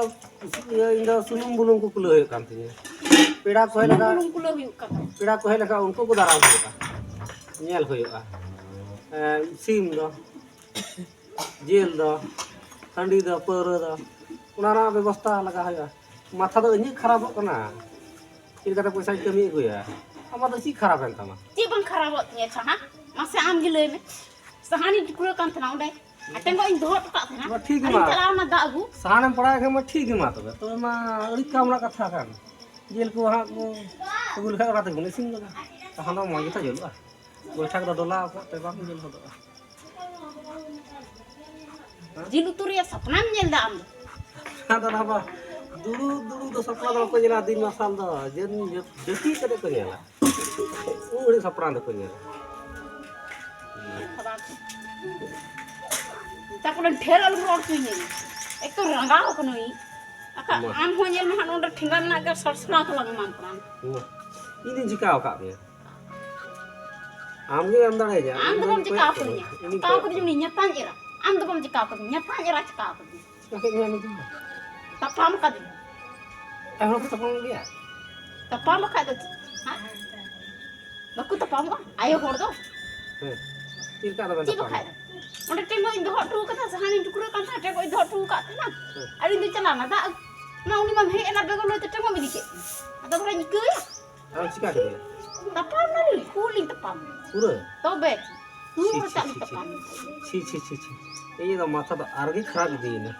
ᱤᱭᱟᱹ, ᱤᱧ ᱫᱚ ᱥᱩᱱᱩᱢ ᱵᱩᱞᱩᱝ ᱠᱚ ᱠᱩᱞᱟᱹᱣ ᱦᱩᱭᱩᱜ ᱠᱟᱱ ᱛᱤᱧᱟᱹ᱾ ᱯᱮᱲᱟ ᱠᱚ ᱦᱮᱡ ᱥᱩᱱᱩᱢ ᱞᱮᱱᱠᱷᱟᱱ, ᱵᱩᱞᱩᱝ ᱠᱩᱞᱟᱹᱣ ᱦᱩᱭᱩᱜ ᱠᱟᱱ ᱛᱟᱢᱟ᱾ ᱯᱮᱲᱟ ᱠᱚ ᱦᱮᱡ ᱞᱮᱱᱠᱷᱟᱱ ᱩᱱᱠᱩ ᱠᱚ ᱫᱟᱨᱟᱢ ᱦᱩᱭᱩᱜᱼᱟ, ᱧᱮᱞ ᱦᱩᱭᱩᱜᱼᱟ᱾ ᱮᱸ, ᱥᱤᱢ ᱫᱚ, ᱡᱤᱞ ᱫᱚ, ᱦᱟᱺᱰᱤ ᱫᱚ, ᱯᱟᱹᱣᱨᱟᱹ ᱫᱚ, ᱚᱱᱟ ᱨᱮᱱᱟᱜ ᱵᱮᱵᱚᱥᱛᱷᱟ ᱞᱟᱜᱟᱣ ᱦᱩᱭᱩᱜᱼᱟ᱾ ᱢᱟᱛᱷᱟ ᱫᱚ ᱤᱧᱟᱹᱜ ᱠᱷᱟᱨᱟᱯᱚᱜ ᱠᱟᱱᱟ᱾ ᱪᱮᱫ ᱞᱮᱠᱟᱛᱮ ᱯᱚᱭᱥᱟᱧ ᱠᱟᱹᱢᱤ ᱟᱹᱜᱩᱭᱟ? ᱟᱢᱟᱜ ᱫᱚ ᱪᱮᱫ ᱠᱷᱟᱨᱟᱯᱮᱱ ᱛᱟᱢᱟ? ᱪᱮᱫ ᱵᱟᱝ ᱠᱷᱟᱨᱟᱯᱚᱜ ᱛᱤᱧᱟᱹ ᱥᱟᱦᱟᱱ? ᱢᱟᱥᱮ ᱟᱢ ᱜᱮ ᱞᱟᱹᱭ ᱢᱮ᱾ ᱥᱟᱦᱟᱱᱤᱧ ᱴᱩᱠᱨᱟᱹ ᱠᱟᱱ ᱛᱟᱦᱮᱱᱟ ᱚᱸᱰᱮ᱾ ᱟᱨ ᱴᱮᱸᱜᱚᱡ ᱤᱧ ᱫᱚᱦᱚ ᱦᱚᱴᱚ ᱠᱟᱜ ᱛᱟᱦᱮᱱᱟ᱾ ᱢᱟ ᱴᱷᱤᱠ ᱜᱮ ᱟᱨᱤᱧ ᱢᱟ᱾ ᱪᱟᱞᱟᱣ ᱮᱱᱟ ᱫᱟᱜ ᱟᱹᱜᱩ᱾ ᱥᱟᱦᱟᱱᱮᱢ ᱯᱟᱲᱟᱣᱮᱫ ᱠᱷᱟᱱ ᱢᱟ ᱴᱷᱤᱠ ᱜᱮ ᱢᱟ ᱛᱚᱵᱮ᱾ ᱛᱚᱵᱮ ᱢᱟ ᱟᱹᱰᱤ ᱠᱟᱢ ᱨᱮᱱᱟᱜ ᱠᱟᱛᱷᱟ ᱠᱟᱱ᱾ ᱡᱤᱞ ᱠᱚ ᱦᱟᱸᱜ ᱠᱚ ᱟᱹᱜᱩ ᱞᱮᱠᱷᱟᱡ ᱚᱱᱟ ᱛᱮᱜᱮ ᱵᱚᱱ ᱤᱥᱤᱱ ᱜᱚᱫᱟ᱾ ᱥᱟᱦᱟᱱ ᱫᱚ ᱢᱚᱡᱽ ᱜᱮᱛᱚ ᱡᱩᱞᱩᱜᱼᱟ᱾ ᱜᱚᱭᱴᱷᱟ ᱠᱚᱫᱚ ᱰᱚᱞᱟ ᱠᱚᱜ ᱛᱮ ᱵᱟᱝ ᱡᱩᱞ ᱦᱚᱫᱚᱜᱼᱟ᱾ ᱡᱤᱞ ᱩᱛᱩ ᱨᱮᱭᱟᱜ ᱥᱟᱯᱱᱟᱢ ᱧᱮᱞ ᱮᱫᱟ ᱟᱢ ᱫᱚ? ᱟᱫᱚ ᱚᱱᱟ ᱢᱟ ᱫᱩᱲᱩᱵ ᱫᱩᱲᱩᱵ ᱫᱚ ᱥᱟᱯᱱᱟ ᱫᱚ ᱵᱟᱠᱚ ᱧᱮᱞᱟ, ᱫᱤᱱ ᱢᱟᱨᱥᱟᱞ ᱫᱚ ᱡᱟᱹᱯᱤᱫ ᱠᱟᱛᱮ ᱠᱚ ᱧᱮᱞᱟ᱾ ᱩᱱ ᱜᱷᱟᱹᱲᱤᱡ ᱥᱟᱯᱲᱟᱣ ᱫᱚᱠᱚ ᱧᱮᱞᱟ᱾ ᱛᱟᱨᱯᱚᱨᱮ ᱰᱷᱮᱨ ᱟᱞᱚᱢ ᱨᱚᱲ ᱦᱚᱪᱚᱧᱟ᱾ ᱮᱠ ᱛᱚ ᱨᱟᱸᱜᱟᱣ ᱠᱟᱹᱱᱟᱹᱧ᱾ ᱟᱠᱟ ᱢᱟ᱾ ᱟᱢ ᱦᱚᱸ ᱧᱮᱞ ᱢᱮ ᱦᱟᱸᱜ, ᱱᱚᱰᱮ ᱴᱷᱮᱸᱜᱟ ᱢᱮᱱᱟᱜ ᱜᱮᱭᱟ, ᱥᱚᱴ ᱥᱚᱴ ᱛᱟᱞᱟᱝ ᱮᱢᱟᱢ ᱠᱟᱱᱟ᱾ ᱢᱟ᱾ ᱤᱧ ᱫᱩᱧ ᱪᱤᱠᱟᱹ ᱟᱠᱟᱫ ᱢᱮᱭᱟ? ᱟᱢ ᱜᱮᱢ ᱮᱢ ᱫᱟᱲᱮᱭᱟᱹᱧᱟ᱾ ᱟᱢ ᱤᱧ ᱫᱚ ᱫᱚᱧ ᱵᱟᱢ ᱪᱤᱠᱟᱹ ᱠᱚᱭᱚᱜ ᱟᱠᱟᱫᱤᱧᱟ᱾ ᱠᱟᱹᱧᱟ᱾ ᱤᱧ ᱫᱚᱧ ᱪᱤᱠᱟᱹ ᱠᱚᱭᱚᱜ ᱟᱠᱟᱫᱤᱧᱟ, ᱠᱟᱹᱧᱟ᱾ ᱩᱱᱤ ᱧᱟᱛᱟᱧ ᱮᱨᱟ᱾ ᱟᱢ ᱫᱚ ᱵᱟᱢ ᱪᱤᱠᱟᱹ ᱟᱠᱟᱫᱤᱧᱟ᱾ ᱧᱟᱛᱟᱧ ᱮᱨᱟ ᱪᱤᱠᱟᱹ ᱟᱠᱟᱫᱤᱧᱟ᱾ ᱪᱤᱠᱟᱹ ᱠᱮᱫ ᱢᱮᱭᱟ ᱩᱱᱤ ᱫᱚ? ᱛᱟᱯᱟᱢ ᱟᱠᱟᱫᱤᱧᱟ᱾ ᱟᱭᱳ ᱦᱚᱲ ᱠᱚ ᱛᱟᱯᱟᱢ ᱜᱮᱭᱟ? ᱛᱟᱯᱟᱢ ᱵᱟᱠᱷᱟᱡ ᱫᱚ ᱪᱮᱫ? ᱦᱮᱸ? ᱵᱟᱠᱚ ᱛᱟᱯᱟᱢᱚᱜᱼᱟ ᱟᱭᱳ ᱦᱚᱲ ᱫᱚ? ᱦᱮᱸ᱾ ᱪᱮᱫ ᱞᱮᱠᱟ ᱫᱚᱵᱮᱱ ᱪᱮᱫ ᱛᱟᱯᱟᱢ ᱵᱟᱠᱷᱟᱡ ᱮᱱᱟ? ᱫᱚ? ᱚᱸᱰᱮ ᱴᱮᱸᱜᱚᱡ ᱤᱧ ᱫᱚᱦᱚ ᱦᱚᱴᱚ ᱠᱟᱫᱟ, ᱥᱟᱦᱟᱱᱤᱧ ᱴᱩᱠᱨᱟᱹ ᱠᱟᱱ ᱛᱟᱦᱮᱸᱫ, ᱴᱮᱸᱜᱚᱡ ᱤᱧ ᱫᱚᱦᱚ ᱦᱚᱴᱚ ᱠᱟᱫ ᱛᱟᱦᱮᱱᱟ᱾ ᱦᱮᱸ᱾ ᱟᱨ ᱤᱧ ᱫᱚᱧ ᱪᱟᱞᱟᱣᱱᱟ ᱫᱟᱜ ᱟᱹᱜᱩ᱾ ᱚᱱᱟ ᱩᱱᱤ ᱢᱟᱢ ᱦᱮᱡ ᱮᱱᱟ ᱵᱮᱜᱚᱨ ᱞᱟᱹᱭᱛᱮ ᱴᱮᱸᱜᱚᱡ ᱮᱢ ᱤᱫᱤ ᱠᱮᱫ ᱛᱤᱧᱟ᱾ ᱟᱫᱚ ᱵᱚᱞᱮᱧ ᱤᱠᱟᱹᱭᱟ? ᱟᱢ ᱪᱤᱠᱟ ᱠᱮᱫᱮᱭᱟ? ᱛᱟᱯᱟᱢ ᱱᱟᱞᱤᱧ, ᱠᱩᱞ ᱞᱤᱧ ᱛᱟᱯᱟᱢ᱾ ᱯᱩᱨᱟᱹ? ᱛᱚᱵᱮ᱾ ᱛᱩᱭᱩ ᱪᱷᱤ, ᱦᱚᱲ ᱪᱷᱤ, ᱪᱟᱜ ᱪᱷᱤ, ᱞᱮᱠᱟ ᱪᱷᱤ᱾ ᱵᱟᱝ᱾ ᱪᱷᱤ, ᱪᱷᱤ, ᱪᱷᱤ, ᱪᱷᱤ᱾ ᱤᱧ ᱫᱚ ᱢᱟᱛᱷᱟ ᱫᱚ ᱟᱨᱜᱮ ᱠᱷᱟᱨᱟᱯ ᱤᱫᱤᱭᱮᱱᱟ᱾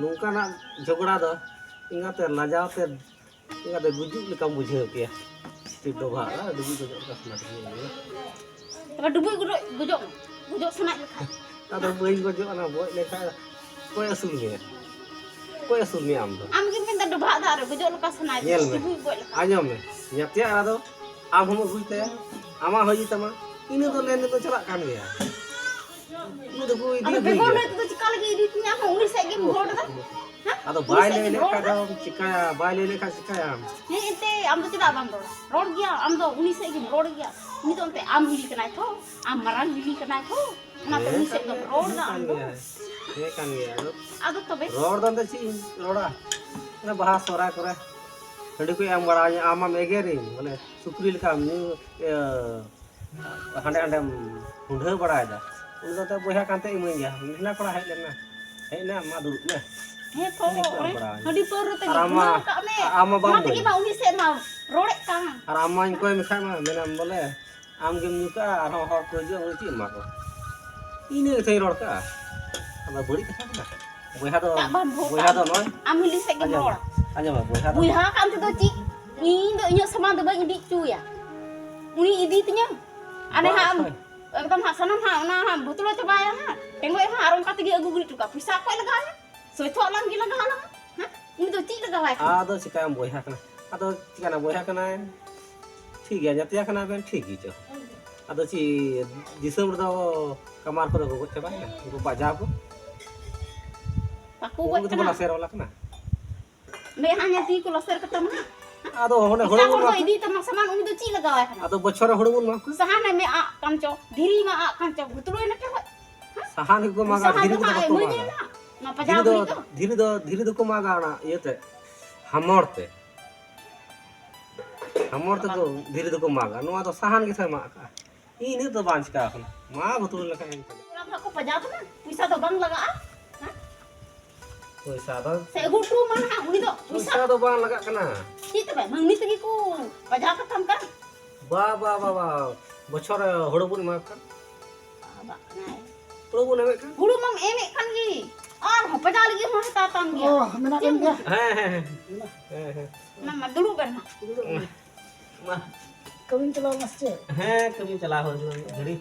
ᱱᱚᱝᱠᱟᱱᱟᱜ ᱡᱷᱚᱜᱽᱲᱟ ᱫᱚ ᱮᱸᱜᱟᱛᱮ ᱞᱟᱡᱟᱣ ᱛᱮ, ᱮᱸᱜᱟᱛᱮ ᱜᱩᱡᱩᱜ ᱞᱮᱠᱟᱢ ᱵᱩᱡᱷᱟᱹᱣ ᱠᱮᱭᱟ᱾ ᱪᱷᱤ, ᱰᱚᱵᱷᱟᱜ ᱨᱮ ᱰᱩᱵᱩᱡ ᱜᱚᱡᱚᱜ ᱞᱮᱠᱟ ᱥᱟᱱᱟ ᱠᱮᱫᱤᱧᱟ᱾ ᱛᱚᱵᱮ ᱰᱩᱵᱩᱡ ᱜᱚᱡᱚᱜ, ᱜᱚᱡᱚᱜ ᱥᱟᱱᱟᱭᱮᱫ ᱢᱮ ᱠᱷᱟᱱ᱾ ᱟᱫᱚ ᱵᱟᱹᱧ ᱜᱚᱡᱚᱜ ᱠᱟᱱᱟ, ᱜᱚᱡ ᱞᱮᱠᱷᱟᱱ ᱚᱠᱚᱭ ᱟᱹᱥᱩᱞ ᱢᱮᱭᱟ? ᱚᱠᱚᱭ ᱟᱹᱥᱩᱞ ᱢᱮᱭᱟ ᱟᱢ ᱫᱚ? ᱟᱢ ᱜᱮᱢ ᱢᱮᱱᱫᱟ ᱰᱚᱵᱷᱟᱜ ᱫᱟᱜ ᱨᱮ ᱜᱚᱡᱚᱜ ᱞᱮᱠᱟ ᱥᱟᱱᱟᱭᱮᱫ ᱧᱮᱞ ᱢᱮ, ᱰᱩᱵᱩᱡ ᱜᱚᱡ ᱞᱮᱠᱟ᱾ ᱟᱸᱡᱚᱢ ᱢᱮ, ᱧᱟᱛᱭᱟ ᱟᱲᱟ ᱫᱚ ᱟᱢ ᱦᱚᱸᱢ ᱟᱹᱜᱩᱭ ᱛᱟᱭᱟ, ᱟᱢᱟᱜ ᱦᱚᱸ ᱤᱫᱤ ᱛᱟᱢᱟ, ᱤᱱᱟᱹ ᱫᱚ ᱞᱮᱱᱫᱮᱱ ᱫᱚ ᱪᱟᱞᱟᱜ ᱠᱟᱱ ᱜᱮᱭᱟ᱾ ᱤᱧ ᱫᱚ ᱠᱚ ᱤᱫᱤ ᱟᱫᱚ ᱦᱩᱭ ᱵᱮᱜᱚᱨ ᱜᱮᱭᱟ᱾ ᱞᱟᱹᱭ ᱛᱮᱫᱚ ᱪᱤᱠᱟ ᱞᱟᱹᱜᱤᱫ ᱤᱫᱤ ᱛᱤᱧᱟ? ᱟᱢ ᱦᱚᱸ ᱩᱱᱤ ᱥᱮᱫ ᱜᱮᱢ ᱨᱚᱲ ᱮᱫᱟ᱾ ᱦᱮᱸ? ᱟᱫᱚ ᱩᱱᱤ ᱵᱟᱭ ᱥᱮᱫ ᱞᱟᱹᱭ ᱜᱮᱢ ᱨᱚᱲ ᱞᱮᱠᱷᱟᱱ ᱮᱫᱟ᱾ ᱫᱚᱢ ᱪᱤᱠᱟᱹᱭᱟ? ᱵᱟᱭ ᱞᱟᱹᱭ ᱞᱮᱠᱷᱟᱱ ᱪᱤᱠᱟᱹᱭᱟᱢ? ᱦᱮᱸ, ᱮᱱᱛᱮ ᱟᱢ ᱫᱚ ᱪᱮᱫᱟᱜ ᱵᱟᱢ ᱨᱚᱲᱟ? ᱨᱚᱲ ᱜᱮᱭᱟ, ᱟᱢ ᱫᱚ ᱩᱱᱤ ᱥᱮᱫ ᱜᱮᱢ ᱨᱚᱲ ᱜᱮᱭᱟ᱾ ᱩᱱᱤ ᱫᱚ ᱮᱱᱛᱮ ᱟᱢ ᱦᱤᱞᱤ ᱠᱟᱱᱟᱭ ᱛᱷᱚ, ᱟᱢ ᱢᱟᱨᱟᱝ ᱦᱤᱞᱤ ᱠᱟᱱᱟᱭ ᱛᱷᱚ, ᱚᱱᱟᱛᱮ ᱦᱮᱸ, ᱩᱱᱤ ᱥᱮᱫ ᱫᱚᱢ ᱨᱚᱲ ᱮᱫᱟ ᱟᱢ ᱠᱟᱱ ᱫᱚ᱾ ᱜᱮᱭᱟ᱾ ᱦᱮᱸ, ᱠᱟᱱ ᱜᱮᱭᱟ᱾ ᱟᱫᱚ ᱟᱫᱚ ᱛᱚᱵᱮ? ᱨᱚᱲ ᱫᱚ ᱮᱱᱛᱮ ᱪᱮᱫ ᱤᱧ ᱨᱚᱲᱟ? ᱚᱱᱟ ᱵᱟᱦᱟ ᱥᱚᱦᱨᱟᱭ ᱠᱚᱨᱮ ᱦᱟᱺᱰᱤ ᱠᱚ ᱮᱢ ᱵᱟᱲᱟ ᱟᱹᱧᱟ, ᱟᱢ ᱢᱟᱢ ᱮᱜᱮᱨᱤᱧ, ᱵᱚᱞᱮ ᱥᱩᱠᱨᱤ ᱞᱮᱠᱟᱢ ᱧᱩ, ᱤᱭᱟᱹ, ᱦᱟᱸᱰᱮ ᱦᱟᱸᱰᱮᱢ ᱦᱩᱰᱷᱟᱹ ᱵᱟᱲᱟᱭᱮᱫᱟ᱾ ᱩᱱᱤ ᱫᱚ ᱮᱱᱛᱮ ᱵᱚᱭᱦᱟ ᱠᱟᱱᱛᱮ ᱤᱢᱟᱹᱧ ᱜᱮᱭᱟ᱾ ᱢᱮᱱᱟ ᱠᱚᱲᱟ ᱦᱮᱡ ᱞᱮᱱᱟ, ᱦᱮᱡ ᱮᱱᱟ, ᱢᱟ ᱫᱩᱲᱩᱵ ᱢᱮ᱾ ᱦᱮᱸ ᱛᱚ, ᱦᱟᱺᱰᱤ ᱠᱚ ᱮᱢ ᱚᱱᱮ ᱵᱟᱲᱟ ᱟᱹᱧᱟ᱾ ᱦᱟᱺᱰᱤ ᱯᱟᱹᱣᱨᱟᱹ ᱛᱮ ᱟᱨ ᱟᱢ ᱢᱟ, ᱵᱷᱩᱞᱟᱹᱣ ᱟᱠᱟᱫ ᱢᱮ᱾ ᱟᱢ ᱢᱟ ᱵᱟᱢ ᱚᱱᱟ ᱛᱮᱜᱮ ᱵᱟᱹᱧ᱾ ᱢᱟ ᱩᱱᱤ ᱥᱮᱫ ᱢᱟ ᱨᱚᱲᱮᱫ ᱠᱟᱱ᱾ ᱟᱨ ᱟᱢ ᱢᱟᱧ ᱠᱚᱭ ᱢᱮᱠᱷᱟᱡ ᱢᱟ ᱢᱮᱱᱟᱢ ᱵᱚᱞᱮ, ᱟᱢ ᱜᱮᱢ ᱧᱩ ᱠᱟᱜᱼᱟ, ᱟᱨᱦᱚᱸ ᱦᱚᱲ ᱠᱚ ᱦᱤᱡᱩᱜᱼᱟ, ᱩᱱᱤ ᱪᱮᱫ ᱮᱢᱟ ᱠᱚᱣᱟ? ᱤᱱᱟᱹ ᱠᱟᱛᱷᱟᱧ ᱨᱚᱲ ᱠᱟᱜᱼᱟ᱾ ᱟᱫᱚ ᱵᱟᱹᱲᱤᱡ ᱠᱟᱛᱷᱟ ᱠᱟᱱᱟ? ᱵᱚᱭᱦᱟ ᱫᱚ, ᱪᱮᱫᱟᱜ ᱵᱟᱢ ᱵᱷᱳᱴ ᱵᱚᱭᱦᱟ ᱟᱢ? ᱫᱚ ᱱᱚᱜᱼᱚᱭ, ᱟᱢ ᱦᱤᱞᱤ ᱥᱮᱫ ᱜᱮᱢ ᱟᱸᱡᱚᱢ ᱢᱮ, ᱨᱚᱲᱟ᱾ ᱟᱸᱡᱚᱢ ᱢᱮ, ᱵᱚᱭᱦᱟ ᱫᱚ ᱵᱚᱭᱦᱟ ᱠᱟᱱ ᱛᱮᱫᱚ ᱪᱮᱫ? ᱤᱧ ᱫᱚ ᱤᱧᱟᱹᱜ ᱥᱟᱢᱟᱱ ᱫᱚ ᱵᱟᱹᱧ ᱤᱫᱤ ᱦᱚᱪᱚᱭᱟ᱾ ᱩᱱᱤ ᱤᱫᱤ ᱛᱤᱧᱟᱹ᱾ ᱟᱨ ᱵᱟᱝ, ᱱᱟᱦᱟᱜ ᱟᱢ ᱦᱳᱭ᱾ ᱮᱠᱫᱚᱢ ᱦᱟᱸᱜ ᱥᱟᱱᱟᱢ ᱦᱟᱸᱜ ᱚᱱᱟ ᱦᱟᱸᱜ ᱵᱷᱩᱛᱲᱟᱹ ᱪᱟᱵᱟᱭᱟ ᱦᱟᱸᱜ᱾ ᱴᱮᱸᱜᱚᱡ ᱦᱟᱸᱜ ᱟᱨ ᱚᱱᱠᱟ ᱛᱮᱜᱮ ᱟᱹᱜᱩ ᱜᱤᱰᱤ ᱦᱚᱴᱚ ᱠᱟᱜᱼᱟ᱾ ᱯᱚᱭᱥᱟ ᱚᱠᱚᱭ ᱞᱟᱜᱟᱣ ᱟᱭᱟ? ᱥᱚᱭᱛᱷᱚ ᱟᱞᱟᱝ ᱜᱮ ᱞᱟᱜᱟᱣ ᱟᱞᱟᱝᱟ᱾ ᱦᱮᱸ? ᱩᱱᱤ ᱫᱚ ᱪᱮᱫ ᱞᱟᱜᱟᱣᱟᱭ ᱠᱟᱱᱟ? ᱟᱫᱚ ᱪᱤᱠᱟᱹᱭᱟᱢ, ᱵᱚᱭᱦᱟ ᱠᱟᱱᱟ? ᱟᱫᱚ ᱪᱤᱠᱟᱹᱭᱟᱢ, ᱵᱚᱭᱦᱟ ᱠᱟᱱᱟᱭ? ᱴᱷᱤᱠ ᱜᱮᱭᱟ, ᱧᱟᱛᱭᱟ ᱠᱟᱱᱟ ᱵᱮᱱ, ᱴᱷᱤᱠ ᱜᱮᱪᱚ᱾ ᱟᱫᱚ ᱪᱮᱫ ᱫᱤᱥᱚᱢ ᱨᱮᱫᱚ ᱠᱟᱢᱟᱨ ᱠᱚᱫᱚ ᱠᱚ ᱜᱚᱡ ᱪᱟᱵᱟᱭᱮᱱᱟ? ᱩᱱᱠᱩ ᱵᱟᱡᱟᱣ ᱠᱚ? ᱵᱟᱠᱚ ᱩᱱᱠᱩ ᱜᱚᱡ ᱜᱮᱛᱚ ᱠᱚ ᱠᱟᱱᱟ᱾ ᱞᱟᱥᱮᱨ ᱵᱟᱞᱟ ᱠᱟᱱᱟ᱾ ᱢᱮᱫᱦᱟ ᱧᱮᱞ ᱛᱮᱜᱮ ᱠᱚ ᱞᱟᱥᱮᱨ ᱠᱟᱛᱟᱢᱟ᱾ ᱟᱫᱚ ᱚᱸᱰᱮ ᱦᱩᱲᱩ ᱮᱴᱟᱜ ᱵᱚᱱ ᱦᱚᱲ ᱫᱚ ᱢᱟᱜ ᱠᱚ᱾ ᱤᱫᱤᱭ ᱛᱟᱢᱟ ᱥᱟᱢᱟᱱ, ᱩᱱᱤ ᱫᱚ ᱪᱮᱫ ᱞᱟᱜᱟᱣᱟᱭ ᱠᱟᱱᱟ? ᱟᱫᱚ ᱵᱚᱪᱷᱚᱨ ᱨᱮ ᱦᱩᱲᱩ ᱵᱚᱱ ᱢᱟᱜ ᱠᱚ᱾ ᱥᱟᱦᱟᱱ ᱮᱢ ᱟᱜ ᱠᱟᱱ ᱪᱚ, ᱫᱷᱤᱨᱤ ᱢᱟ ᱟᱜ ᱠᱟᱱ ᱪᱚ, ᱵᱷᱩᱛᱲᱩᱭ ᱱᱟᱴᱮ ᱠᱷᱚᱡ᱾ ᱦᱮᱸ? ᱥᱟᱦᱟᱱ ᱜᱮᱠᱚ ᱢᱟᱜᱟ, ᱥᱟᱦᱟᱱ ᱫᱷᱤᱨᱤ ᱫᱚ ᱠᱚᱫᱚ ᱦᱟᱸᱜ ᱵᱟᱠᱚ ᱤᱢᱟᱹᱧ ᱢᱟᱜᱟ᱾ ᱢᱮ ᱱᱟᱜ, ᱚᱱᱟ ᱯᱟᱡᱟᱣ ᱫᱷᱤᱨᱤ ᱫᱚ, ᱜᱷᱩᱲᱤ ᱫᱚ᱾ ᱫᱷᱤᱨᱤ ᱫᱚ, ᱫᱷᱤᱨᱤ ᱫᱚᱠᱚ ᱢᱟᱜᱟ ᱚᱱᱟ ᱤᱭᱟᱹᱛᱮ, ᱦᱟᱢᱚᱨ ᱛᱮ᱾ ᱦᱟᱢᱚᱨ ᱛᱮᱠᱚ ᱫᱷᱤᱨᱤ ᱫᱚᱠᱚ ᱢᱟᱜᱟ, ᱱᱚᱣᱟ ᱫᱚ ᱥᱟᱦᱟᱱ ᱜᱮ ᱥᱮ ᱢᱟᱜ ᱠᱟᱜᱼᱟ᱾ ᱤᱱᱟᱹᱜ ᱫᱚ ᱵᱟᱝ ᱪᱤᱠᱟ ᱟᱠᱟᱱᱟ᱾ ᱢᱟ ᱵᱷᱩᱛᱩᱲ ᱞᱮᱠᱷᱟᱱ ᱤᱧ ᱠᱟᱱᱟ᱾ ᱚᱱᱟ ᱫᱚ ᱦᱟᱸᱜ ᱠᱚ ᱯᱟᱡᱟᱣ ᱛᱟᱢᱟ, ᱯᱚᱭᱥᱟ ᱫᱚ ᱵᱟᱝ ᱞᱟᱜᱟᱜᱼᱟ᱾ ᱦᱮᱸ? ᱯᱚᱭᱥᱟ ᱫᱚ ᱥᱮ ᱟᱹᱜᱩ ᱦᱚᱴᱚ ᱟᱢᱟ ᱱᱟᱦᱟᱜ ᱩᱱᱤ ᱫᱚ ᱯᱚᱭᱥᱟ᱾ ᱯᱚᱭᱥᱟ ᱫᱚ ᱵᱟᱝ ᱞᱟᱜᱟᱜ ᱠᱟᱱᱟ᱾ ᱪᱮᱫ ᱛᱚᱵᱮ, ᱢᱟᱹᱝᱱᱤ ᱛᱮᱜᱮ ᱠᱚ ᱯᱟᱡᱟᱣ ᱠᱟᱛᱟᱢ ᱠᱟᱱ? ᱵᱟ, ᱵᱟ, ᱵᱟ, ᱵᱟ᱾ ᱵᱚᱪᱷᱚᱨ ᱨᱮ ᱦᱩᱲᱩ ᱵᱚᱱ ᱮᱢᱟ ᱠᱚ ᱠᱷᱟᱱ᱾ ᱦᱩᱲᱩ ᱵᱚᱱ ᱮᱢᱮᱫ ᱠᱟᱱ᱾ ᱦᱩᱲᱩ ᱢᱟᱢ ᱮᱢᱮᱫ ᱠᱟᱱ ᱜᱮ, ᱟᱨ ᱦᱚᱸ ᱯᱟᱸᱡᱟ ᱞᱟᱹᱜᱤᱫ ᱦᱚᱸ ᱦᱟᱛᱟᱣ ᱛᱟᱢ ᱜᱮᱭᱟ᱾ ᱚ, ᱢᱮᱱᱟᱜ ᱠᱟᱱ ᱜᱮᱭᱟ᱾ ᱦᱮᱸ, ᱦᱮᱸ, ᱦᱮᱸ᱾ ᱦᱮᱸ, ᱦᱮᱸ᱾ ᱢᱟ, ᱢᱟ, ᱫᱩᱲᱩᱵ ᱵᱮᱱ ᱦᱟᱸᱜ᱾ ᱫᱩᱲᱩᱵ ᱵᱮᱱ᱾ ᱢᱟ᱾ ᱠᱟᱹᱢᱤᱢ ᱪᱟᱞᱟᱣ ᱞᱮᱱᱟ ᱥᱮ ᱪᱮᱫ? ᱦᱮᱸ, ᱠᱟᱹᱢᱤ ᱪᱟᱞᱟᱣ ᱦᱩᱭ ᱞᱮᱱᱟ ᱢᱤᱫ ᱜᱷᱟᱹᱲᱤ᱾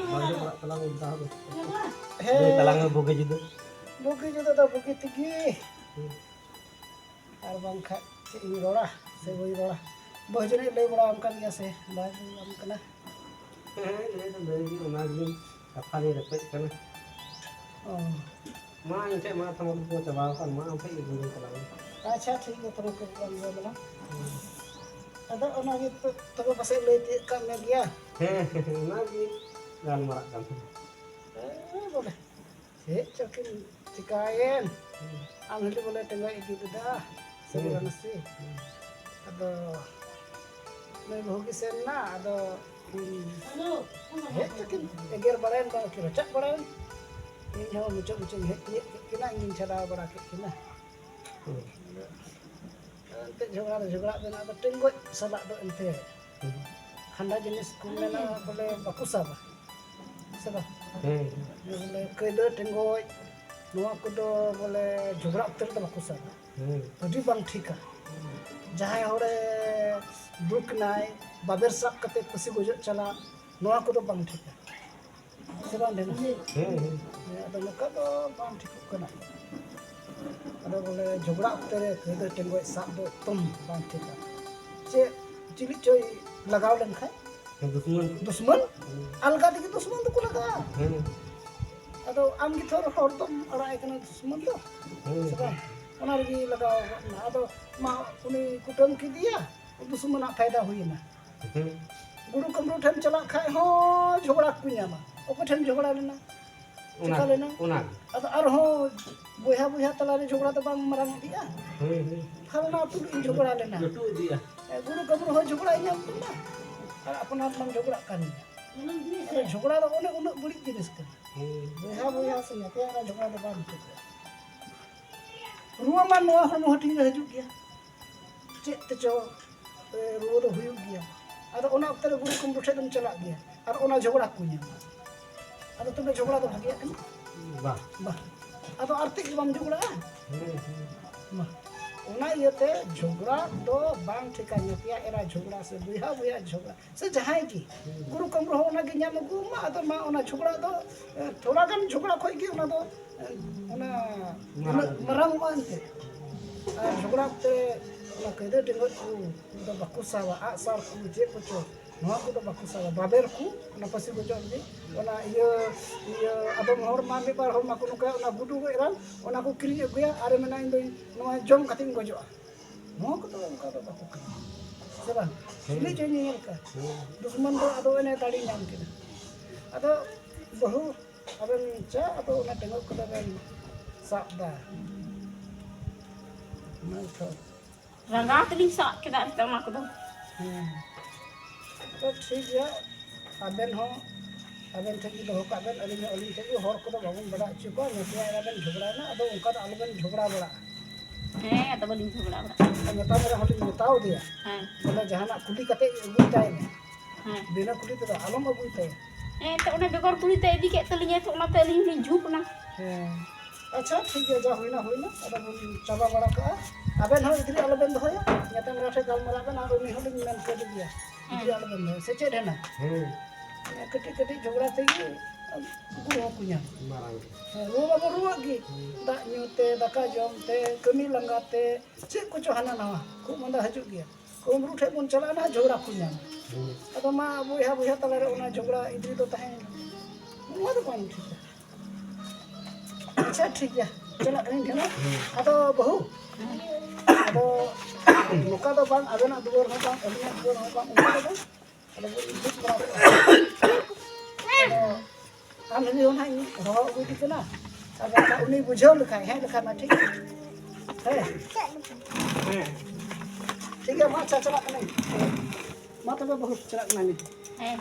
ᱵᱟᱝ ᱫᱚ ᱯᱟᱲᱟᱜ ᱛᱟᱞᱟᱝ ᱢᱤᱫ ᱫᱷᱟᱣ ᱫᱚ᱾ ᱦᱮᱸ᱾ ᱞᱟᱹᱭ ᱛᱟᱞᱟᱝ ᱢᱮ ᱵᱩᱜᱤ ᱡᱩᱫᱟᱹ᱾ ᱵᱩᱜᱤ ᱡᱩᱫᱟᱹ ᱫᱚ ᱵᱩᱜᱤ ᱛᱮᱜᱮ᱾ ᱦᱩᱸ᱾ ᱟᱨ ᱵᱟᱝᱠᱷᱟᱡ ᱪᱮᱫ ᱤᱧ ᱨᱚᱲᱟ ᱥᱮ ᱵᱟᱹᱧ ᱨᱚᱲᱟ? ᱵᱟᱹᱦᱩ ᱡᱟᱹᱱᱤᱡ ᱞᱟᱹᱭ ᱵᱟᱲᱟ ᱟᱢ ᱠᱟᱱ ᱜᱮᱭᱟ ᱥᱮ ᱵᱟᱭ ᱞᱟᱹᱭ ᱟᱢ ᱠᱟᱱᱟ? ᱦᱮᱸ, ᱞᱟᱹᱭ ᱫᱚ ᱞᱟᱹᱭ ᱜᱮ, ᱚᱱᱟ ᱜᱮ ᱠᱟᱛᱷᱟ ᱞᱤᱧ ᱨᱮᱯᱮᱡ ᱠᱟᱱᱟ᱾ ᱚ᱾ ᱢᱟ, ᱤᱧ ᱴᱷᱮᱡ ᱢᱟ ᱛᱷᱟᱢᱟᱠᱩᱨ ᱠᱚ ᱪᱟᱵᱟᱣ ᱟᱠᱟᱱ, ᱢᱟ, ᱟᱢ ᱴᱷᱮᱡ ᱜᱮ ᱵᱚᱱᱫᱚ ᱛᱟᱞᱟᱝ ᱢᱮ᱾ ᱟᱪᱪᱷᱟ, ᱴᱷᱤᱠ ᱜᱮᱭᱟ, ᱛᱷᱟᱢᱟᱠᱩᱨ ᱠᱚ ᱵᱚᱱᱫᱚ ᱛᱟᱞᱟᱝ᱾ ᱦᱩᱸ᱾ ᱟᱫᱚ ᱚᱱᱟ ᱜᱮ ᱛᱚ, ᱛᱚᱵᱮ ᱯᱟᱥᱮᱡ ᱞᱟᱹᱭ ᱛᱤᱭᱳᱜ ᱠᱟᱜ ᱢᱮ ᱜᱮᱭᱟ᱾ ᱦᱮᱸ, ᱦᱮᱸ, ᱦᱮᱸ, ᱚᱱᱟ ᱜᱮ ᱜᱟᱞᱢᱟᱨᱟᱜ ᱠᱟᱱ ᱛᱟᱦᱮᱸᱱᱟ᱾ ᱦᱮᱸ, ᱵᱚᱞᱮ᱾ ᱪᱮᱫ ᱪᱚ ᱠᱤᱱ ᱪᱤᱠᱟᱹᱭᱮᱱ? ᱦᱩᱸ᱾ ᱟᱢ ᱦᱤᱞᱤ ᱵᱚᱞᱮ ᱴᱮᱸᱜᱚᱡ ᱤᱫᱤ ᱠᱮᱫᱟ, ᱥᱟᱹᱨᱤ ᱦᱩᱸ᱾ ᱵᱟᱝ ᱥᱮ? ᱦᱩᱸ᱾ ᱟᱫᱚ ᱱᱩᱭ ᱵᱟᱹᱦᱩ ᱜᱮ ᱥᱮᱱ ᱱᱟ, ᱟᱫᱚ ᱦᱮᱡ ᱠᱟᱛᱮ ᱮᱜᱮᱨ ᱵᱟᱲᱟᱭᱮᱱ, ᱵᱟᱝ ᱠᱤ ᱨᱚᱪᱟᱜ ᱵᱟᱲᱟᱭᱮᱱ᱾ ᱤᱧ ᱦᱚᱸ ᱢᱩᱪᱟᱹᱫ ᱢᱩᱪᱟᱹᱫ ᱤᱧ ᱦᱮᱡ ᱛᱤᱭᱳᱜ ᱠᱮᱫ ᱠᱤᱱᱟ, ᱤᱧᱤᱧ ᱪᱷᱟᱰᱟᱣ ᱵᱟᱲᱟ ᱠᱮᱫ ᱠᱤᱱᱟ᱾ ᱦᱩᱸ᱾ ᱮᱱᱛᱮᱫ ᱡᱷᱚᱜᱽᱲᱟ ᱫᱚ ᱡᱷᱚᱜᱽᱲᱟᱜ ᱵᱮᱱᱟᱣ ᱫᱚ ᱴᱮᱸᱜᱚᱡ ᱥᱟᱞᱟᱜ ᱫᱚ ᱮᱱᱛᱮᱫ ᱦᱩᱸ᱾ ᱴᱷᱟᱱᱰᱟ ᱡᱤᱱᱤᱥ ᱠᱚ ᱢᱮᱱᱟ ᱵᱚᱞᱮ ᱵᱟᱠᱚ ᱥᱟᱵᱟ, ᱥᱮ ᱵᱟᱝ? ᱦᱮᱸ᱾ ᱵᱚᱞᱮ ᱠᱟᱹᱭᱫᱟᱹ ᱴᱮᱸᱜᱚᱡ ᱱᱚᱣᱟ ᱠᱚᱫᱚ ᱵᱚᱞᱮ ᱡᱷᱚᱜᱽᱲᱟ ᱚᱠᱛᱮ ᱨᱮᱫᱚ ᱵᱟᱠᱚ ᱥᱟᱵᱟ᱾ ᱦᱮᱸ᱾ ᱟᱹᱰᱤ ᱵᱟᱝ ᱴᱷᱤᱠᱟ᱾ ᱡᱟᱦᱟᱸᱭ ᱦᱚᱲᱮ ᱫᱩᱠ ᱮᱱᱟᱭ, ᱵᱟᱵᱮᱨ ᱥᱟᱵ ᱠᱟᱛᱮ ᱯᱟᱹᱥᱤ ᱜᱚᱡᱚᱜ ᱪᱟᱞᱟᱜ, ᱱᱚᱣᱟ ᱠᱚᱫᱚ ᱵᱟᱝ ᱴᱷᱤᱠᱟ᱾ ᱥᱮ ᱵᱟᱝ ᱰᱷᱮᱨ? ᱦᱮᱸ, ᱦᱮᱸ᱾ ᱦᱮᱸ, ᱟᱫᱚ ᱱᱚᱝᱠᱟ ᱫᱚ ᱵᱟᱝ ᱴᱷᱤᱠᱚᱜ ᱠᱟᱱᱟ᱾ ᱟᱫᱚ ᱵᱚᱞᱮ ᱡᱷᱚᱜᱽᱲᱟ ᱚᱠᱛᱮ ᱨᱮ ᱠᱟᱹᱭᱫᱟᱹ ᱴᱮᱸᱜᱚᱡ ᱥᱟᱵ ᱫᱚ ᱮᱠᱫᱚᱢ ᱵᱟᱝ ᱴᱷᱤᱠᱟ᱾ ᱪᱮᱫ ᱪᱤᱞᱤ ᱪᱚᱭ ᱞᱟᱜᱟᱣ ᱞᱮᱱᱠᱷᱟᱡ? ᱦᱮᱸ, ᱫᱩᱥᱢᱟᱹᱱ᱾ ᱫᱩᱥᱢᱟᱹᱱ? ᱦᱮᱸ᱾ ᱟᱞᱜᱟ ᱛᱮᱜᱮ ᱫᱩᱥᱢᱟᱹᱱ ᱫᱚᱠᱚ ᱞᱟᱜᱟᱜᱼᱟ᱾ ᱦᱮᱸ᱾ ᱟᱫᱚ ᱟᱢ ᱜᱮ ᱛᱷᱚᱨ ᱦᱚᱲ ᱫᱚᱢ ᱟᱲᱟᱜ ᱮ ᱠᱟᱱᱟ ᱫᱩᱥᱢᱟᱹᱱ ᱫᱚ᱾ ᱦᱮᱸ᱾ ᱥᱮ ᱵᱟᱝ? ᱚᱱᱟ ᱨᱮᱜᱮ ᱞᱟᱜᱟᱣ ᱜᱚᱫ ᱮᱱᱟ᱾ ᱟᱫᱚ ᱢᱟ ᱩᱱᱤ ᱠᱩᱴᱟᱹᱢ ᱠᱮᱫᱮᱭᱟ, ᱫᱩᱥᱢᱟᱹᱱᱟᱜ ᱯᱷᱟᱭᱫᱟ ᱦᱩᱭᱮᱱᱟ᱾ ᱦᱮᱸ᱾ ᱜᱩᱨᱩ ᱠᱟᱹᱢᱨᱩ ᱴᱷᱮᱱ ᱪᱟᱞᱟᱜ ᱠᱷᱟᱡ ᱦᱚᱸ ᱡᱷᱚᱜᱽᱲᱟ ᱠᱚ ᱧᱟᱢᱟ᱾ ᱚᱠᱚᱭ ᱴᱷᱮᱱ ᱡᱷᱚᱜᱽᱲᱟ ᱞᱮᱱᱟ? ᱚᱱᱟ, ᱪᱮᱠᱟ ᱞᱮᱱᱟ? ᱚᱱᱟ᱾ ᱟᱫᱚ ᱟᱨᱦᱚᱸ ᱵᱚᱭᱦᱟ ᱵᱚᱭᱦᱟ ᱛᱟᱞᱟᱨᱮ ᱡᱷᱚᱜᱽᱲᱟ ᱫᱚ ᱵᱟᱝ ᱢᱟᱨᱟᱝ ᱤᱫᱤᱜᱼᱟ? ᱦᱮᱸ, ᱦᱮᱸ᱾ ᱯᱷᱟᱞᱱᱟ ᱟᱹᱛᱩ ᱨᱮ ᱤᱧ ᱡᱷᱚᱜᱽᱲᱟ ᱞᱮᱱᱟ᱾ ᱞᱟᱹᱴᱩ ᱤᱫᱤᱜᱼᱟ᱾ ᱮ, ᱜᱩᱨᱩ ᱠᱟᱹᱢᱨᱩ ᱦᱚᱸ ᱡᱷᱚᱜᱽᱲᱟᱭ ᱧᱟᱢ ᱠᱮᱫᱟ᱾ ᱟᱨ ᱟᱯᱱᱟᱨ ᱢᱟᱢ ᱡᱷᱚᱜᱽᱲᱟᱜ ᱠᱟᱱ ᱜᱮᱭᱟ᱾ ᱟᱫᱚ ᱡᱷᱚᱜᱽᱲᱟ ᱫᱚ ᱚᱱᱮ ᱩᱱᱟᱹᱜ ᱵᱟᱹᱲᱤᱡ ᱡᱤᱱᱤᱥ ᱠᱟᱱᱟ᱾ ᱦᱮᱸ᱾ ᱵᱚᱭᱦᱟ ᱵᱚᱭᱦᱟ ᱥᱮ ᱧᱟᱛᱭᱟᱜ ᱨᱮ ᱡᱷᱚᱜᱽᱲᱟ ᱫᱚ ᱵᱟᱝ ᱴᱷᱤᱠᱟ᱾ ᱨᱩᱣᱟᱹ ᱢᱟ ᱱᱚᱣᱟ ᱦᱚᱲᱢᱚ ᱦᱟᱹᱴᱤᱧ ᱨᱮ ᱦᱤᱡᱩᱜ ᱜᱮᱭᱟ᱾ ᱪᱮᱫ ᱛᱮᱪᱚ ᱨᱩᱣᱟᱹ ᱫᱚ ᱦᱩᱭᱩᱜ ᱜᱮᱭᱟ᱾ ᱟᱫᱚ ᱚᱱᱟ ᱚᱠᱛᱚ ᱨᱮ ᱜᱩᱨᱩ ᱠᱩᱢᱵᱽᱲᱩ ᱴᱷᱮᱱ ᱫᱚᱢ ᱪᱟᱞᱟᱜ ᱜᱮᱭᱟ ᱟᱨ ᱚᱱᱟ ᱡᱷᱚᱜᱽᱲᱟ ᱠᱚ ᱧᱟᱢᱟ᱾ ᱟᱫᱚ ᱛᱚᱵᱮ ᱡᱷᱚᱜᱽᱲᱟ ᱫᱚ ᱵᱷᱟᱜᱮᱭᱟᱜ ᱠᱟᱱᱟ? ᱵᱟᱝ᱾ ᱵᱟᱝ᱾ ᱟᱫᱚ ᱟᱨ ᱛᱮᱫ ᱜᱮ ᱵᱟᱢ ᱡᱷᱚᱜᱽᱲᱟᱜᱼᱟ? ᱦᱩᱸ, ᱦᱩᱸ᱾ ᱵᱟᱝ᱾ ᱚᱱᱟ ᱤᱭᱟᱹᱛᱮ ᱡᱷᱚᱜᱽᱲᱟ ᱫᱚ ᱵᱟᱝ ᱴᱷᱤᱠᱟ, ᱧᱟᱛᱭᱟ ᱮᱨᱟ ᱡᱷᱚᱜᱽᱲᱟ ᱥᱮ ᱵᱚᱭᱦᱟ ᱵᱚᱭᱦᱟ ᱡᱷᱚᱜᱽᱲᱟ ᱥᱮ ᱡᱟᱦᱟᱸᱭ ᱜᱮ᱾ ᱦᱩᱸ᱾ ᱜᱩᱨᱩ ᱠᱩᱢᱵᱽᱲᱩ ᱦᱚᱸ ᱚᱱᱟ ᱜᱮ ᱧᱟᱢ ᱟᱹᱜᱩ ᱢᱟ, ᱟᱫᱚ ᱢᱟ ᱚᱱᱟ ᱡᱷᱚᱜᱽᱲᱟ ᱫᱚ, ᱮ, ᱛᱷᱚᱲᱟ ᱜᱟᱱ ᱡᱷᱚᱜᱽᱲᱟ ᱠᱷᱚᱡ ᱜᱮ ᱚᱱᱟ ᱫᱚ, ᱮ, ᱚᱱᱟ ᱢᱟᱨᱟᱝ᱾ ᱢᱟᱨᱟᱝᱚᱜᱼᱟ ᱮᱱᱛᱮ᱾ ᱟᱨ ᱡᱷᱚᱜᱽᱲᱟ ᱛᱮ ᱚᱱᱟ ᱠᱟᱹᱭᱫᱟᱹ ᱴᱮᱸᱜᱚᱡ ᱠᱚ ᱫᱚ ᱵᱟᱠᱚ ᱥᱟᱵᱟ, ᱟᱜᱼᱥᱟᱨ ᱠᱚ ᱪᱮᱫ ᱠᱚᱪᱚ᱾ ᱱᱚᱣᱟ ᱠᱚᱫᱚ ᱵᱟᱠᱚ ᱥᱟᱵᱟ, ᱵᱟᱵᱮᱨ ᱠᱚ, ᱚᱱᱟ ᱯᱟᱹᱥᱤ ᱜᱚᱡᱚᱜ ᱞᱟᱹᱜᱤᱫ, ᱚᱱᱟ ᱤᱭᱟᱹ, ᱤᱭᱟᱹ, ᱟᱫᱚᱢ ᱦᱚᱲ ᱢᱟ ᱢᱤᱫ ᱵᱟᱨ ᱦᱚᱲ ᱢᱟᱠᱚ ᱱᱚᱝᱠᱟ, ᱚᱱᱟ ᱜᱩᱰᱩ ᱜᱚᱡ ᱨᱟᱱ, ᱚᱱᱟ ᱠᱚ ᱠᱤᱨᱤᱧ ᱟᱹᱜᱩᱭᱟ, ᱟᱨᱮ ᱢᱮᱱᱟ, "ᱤᱧ ᱫᱚ ᱱᱚᱣᱟ ᱡᱚᱢ ᱠᱟᱛᱮᱧ ᱜᱚᱡᱚᱜᱼᱟ᱾" ᱱᱚᱣᱟ ᱠᱚᱫᱚ ᱚᱱᱠᱟ ᱫᱚ ᱵᱟᱠᱚ ᱠᱟᱹᱢᱤᱭᱟ, ᱥᱮ ᱵᱟᱝ? ᱦᱮᱸ᱾ ᱩᱱᱤ ᱪᱚᱭ ᱧᱮᱧᱮᱞ ᱠᱟᱱ᱾ ᱦᱮᱸ᱾ ᱫᱩᱥᱢᱚᱱ ᱫᱚ ᱟᱫᱚ ᱮᱱᱮ ᱫᱟᱲᱮ ᱧᱟᱢ ᱠᱮᱫᱟ᱾ ᱟᱫᱚ ᱵᱟᱹᱦᱩ, ᱟᱵᱮᱱ ᱪᱟ, ᱟᱫᱚ ᱚᱱᱟ ᱴᱮᱸᱜᱚᱡ ᱠᱚᱫᱚ ᱵᱮᱱ ᱥᱟᱵ ᱫᱟ᱾ ᱚᱱᱟ ᱜᱮᱛᱚ᱾ ᱨᱟᱸᱜᱟᱣ ᱛᱮᱞᱤᱧ ᱥᱟᱵ ᱠᱮᱫᱟ ᱮᱱᱛᱮ ᱚᱱᱟ ᱠᱚᱫᱚ᱾ ᱦᱮᱸ᱾ ᱛᱚ ᱴᱷᱤᱠ ᱜᱮᱭᱟ, ᱟᱵᱮᱱ ᱦᱚᱸ ᱟᱵᱮᱱ ᱴᱷᱮᱱ ᱜᱮ ᱫᱚᱦᱚ ᱠᱟᱜ ᱵᱮᱱ, ᱟᱹᱞᱤᱧ ᱦᱚᱸ ᱟᱹᱞᱤᱧ ᱴᱷᱮᱱ ᱜᱮ᱾ ᱦᱚᱲ ᱠᱚᱫᱚ ᱵᱟᱵᱚᱱ ᱵᱟᱲᱟᱭ ᱦᱚᱪᱚ ᱠᱚᱣᱟ, ᱱᱟᱥᱮᱭᱟᱜ ᱮᱨᱟ ᱵᱮᱱ ᱡᱷᱚᱜᱽᱲᱟᱭᱮᱱᱟ, ᱟᱫᱚ ᱚᱱᱠᱟ ᱫᱚ ᱟᱞᱚᱵᱮᱱ ᱡᱷᱚᱜᱽᱲᱟ ᱵᱟᱲᱟᱜᱼᱟ᱾ ᱦᱮᱸ, ᱟᱫᱚ ᱵᱟᱹᱞᱤᱧ ᱡᱷᱚᱜᱽᱲᱟ ᱵᱟᱲᱟᱜᱼᱟ᱾ ᱟᱨ ᱢᱮᱛᱟ ᱫᱮ ᱨᱮᱦᱚᱸ ᱞᱤᱧ ᱢᱮᱛᱟᱣ ᱫᱮᱭᱟ, ᱦᱮᱸ᱾ ᱵᱚᱞᱮ ᱡᱟᱦᱟᱱᱟᱜ ᱠᱩᱞᱤ ᱠᱟᱛᱮ ᱜᱮ ᱟᱹᱜᱩᱭ ᱛᱟᱭ ᱢᱮ, ᱦᱮᱸ᱾ ᱵᱤᱱᱟᱹ ᱠᱩᱞᱤ ᱛᱮᱫᱚ ᱟᱞᱚᱢ ᱟᱹᱜᱩᱭ ᱛᱟᱭᱟ᱾ ᱦᱮᱸ, ᱛᱚ ᱚᱱᱟ ᱵᱮᱜᱚᱨ ᱠᱩᱞᱤ ᱛᱮ ᱤᱫᱤ ᱠᱮᱫ ᱛᱟᱹᱞᱤᱧᱟᱭ, ᱛᱚ ᱚᱱᱟᱛᱮ ᱟᱹᱞᱤᱧ ᱦᱚᱸᱞᱤᱧ ᱡᱷᱩᱸᱠ ᱮᱱᱟ᱾ ᱦᱮᱸ᱾ ᱟᱪᱪᱷᱟ, ᱴᱷᱤᱠ ᱜᱮᱭᱟ, ᱡᱟ ᱦᱩᱭᱱᱟ, ᱦᱩᱭᱱᱟ, ᱟᱫᱚ ᱵᱚᱱ ᱪᱟᱵᱟ ᱵᱟᱲᱟ ᱠᱟᱜᱼᱟ᱾ ᱟᱵᱮᱱ ᱦᱚᱸ ᱜᱤᱫᱽᱨᱟᱹ ᱟᱞᱚᱵᱮᱱ ᱫᱚᱦᱚᱭᱟ, ᱧᱮᱛᱮᱢ ᱮᱨᱟ ᱴᱷᱮᱱ ᱜᱟᱞᱢᱟᱨᱟᱣ ᱵᱮᱱ, ᱟᱨ ᱩᱱᱤ ᱦᱚᱸᱞᱤᱧ ᱢᱮᱱ ᱠᱮᱫ ᱜᱮᱭᱟ, ᱦᱮᱸ᱾ ᱜᱤᱫᱽᱨᱟᱹ ᱟᱞᱚᱵᱮᱱ ᱫᱚᱦᱚᱭᱟ, ᱥᱮ ᱪᱮᱫ ᱦᱮᱱᱟ? ᱦᱮᱸ᱾ ᱠᱟᱹᱴᱤᱡ ᱠᱟᱹᱴᱤᱡ ᱡᱷᱚᱜᱽᱲᱟ ᱛᱮᱜᱮ ᱜᱩᱨᱩ ᱦᱚᱸᱠᱚ ᱧᱟᱢ᱾ ᱢᱟᱨᱟᱝ᱾ ᱦᱮᱸ, ᱨᱩᱣᱟᱹ ᱢᱟᱵᱚᱱ ᱨᱩᱣᱟᱹᱜ ᱜᱮ, ᱦᱮᱸ᱾ ᱫᱟᱜ ᱧᱩ ᱛᱮ, ᱫᱟᱠᱟ ᱡᱚᱢ ᱛᱮ, ᱠᱟᱹᱢᱤ ᱞᱟᱸᱜᱟ ᱛᱮ, ᱪᱮᱫ ᱠᱚᱪᱚ ᱦᱟᱱᱟ ᱱᱟᱣᱟ ᱠᱷᱩᱜ ᱢᱟᱸᱫᱟ ᱦᱤᱡᱩᱜ ᱜᱮᱭᱟ᱾ ᱠᱩᱢᱵᱽᱲᱩ ᱴᱷᱮᱡ ᱵᱚᱱ ᱪᱟᱞᱟᱜᱼᱟ, ᱱᱟᱦᱟᱜ ᱡᱷᱚᱜᱽᱲᱟ ᱠᱚ ᱧᱟᱢᱟ᱾ ᱦᱩᱸ᱾ ᱟᱫᱚ ᱢᱟ ᱵᱚᱭᱦᱟ ᱵᱚᱭᱦᱟ ᱛᱟᱞᱟᱨᱮ ᱚᱱᱟ ᱡᱷᱚᱜᱽᱲᱟ ᱤᱫᱤ ᱫᱚ ᱛᱟᱦᱮᱸᱭᱮᱱᱟ᱾ ᱱᱚᱣᱟ ᱫᱚ ᱵᱟᱝ ᱴᱷᱤᱠᱟ᱾ ᱟᱪᱪᱷᱟ, ᱴᱷᱤᱠ ᱜᱮᱭᱟ, ᱪᱟᱞᱟᱜ ᱠᱟᱹᱱᱟᱹᱧ ᱰᱷᱮᱨ᱾ ᱦᱩᱸ᱾ ᱟᱫᱚ ᱵᱟᱹᱦᱩ, ᱟᱫᱚ ᱱᱚᱝᱠᱟ ᱫᱚ ᱵᱟᱝ, ᱟᱵᱮᱱᱟᱜ ᱫᱩᱣᱟᱹᱨ ᱦᱚᱸ ᱵᱟᱝ, ᱟᱹᱞᱤᱧᱟᱜ ᱫᱩᱣᱟᱹᱨ ᱦᱚᱸ ᱵᱟᱝ, ᱚᱱᱠᱟ ᱫᱚ ᱵᱟᱝ᱾ ᱟᱫᱚ ᱵᱚᱱ ᱡᱩᱛ ᱵᱟᱲᱟ ᱠᱚᱜᱼᱟ᱾ ᱟᱫᱚ ᱟᱢ ᱦᱤᱞᱤ ᱦᱚᱸ ᱱᱟᱦᱟᱜ ᱤᱧ ᱦᱚᱦᱚ ᱟᱹᱜᱩᱭᱮᱫᱮ ᱠᱟᱱᱟ᱾ ᱟᱨ ᱵᱟᱠᱷᱟᱱ ᱩᱱᱤ ᱵᱩᱡᱷᱟᱹᱣ ᱞᱮᱠᱷᱟᱱ, ᱦᱮᱡ ᱞᱮᱠᱷᱟᱱ ᱢᱟ ᱴᱷᱤᱠ᱾ ᱦᱮᱸ᱾ ᱦᱮᱸ᱾ ᱴᱷᱤᱠ ᱜᱮᱭᱟ, ᱢᱟ ᱟᱪᱪᱷᱟ, ᱪᱟᱞᱟᱜ ᱠᱟᱹᱱᱟᱹᱧ᱾ ᱢᱟ ᱛᱚᱵᱮ ᱵᱟᱹᱦᱩ, ᱪᱟᱞᱟᱜ ᱠᱟᱱᱟ ᱱᱤᱛ᱾ ᱦᱮᱸ᱾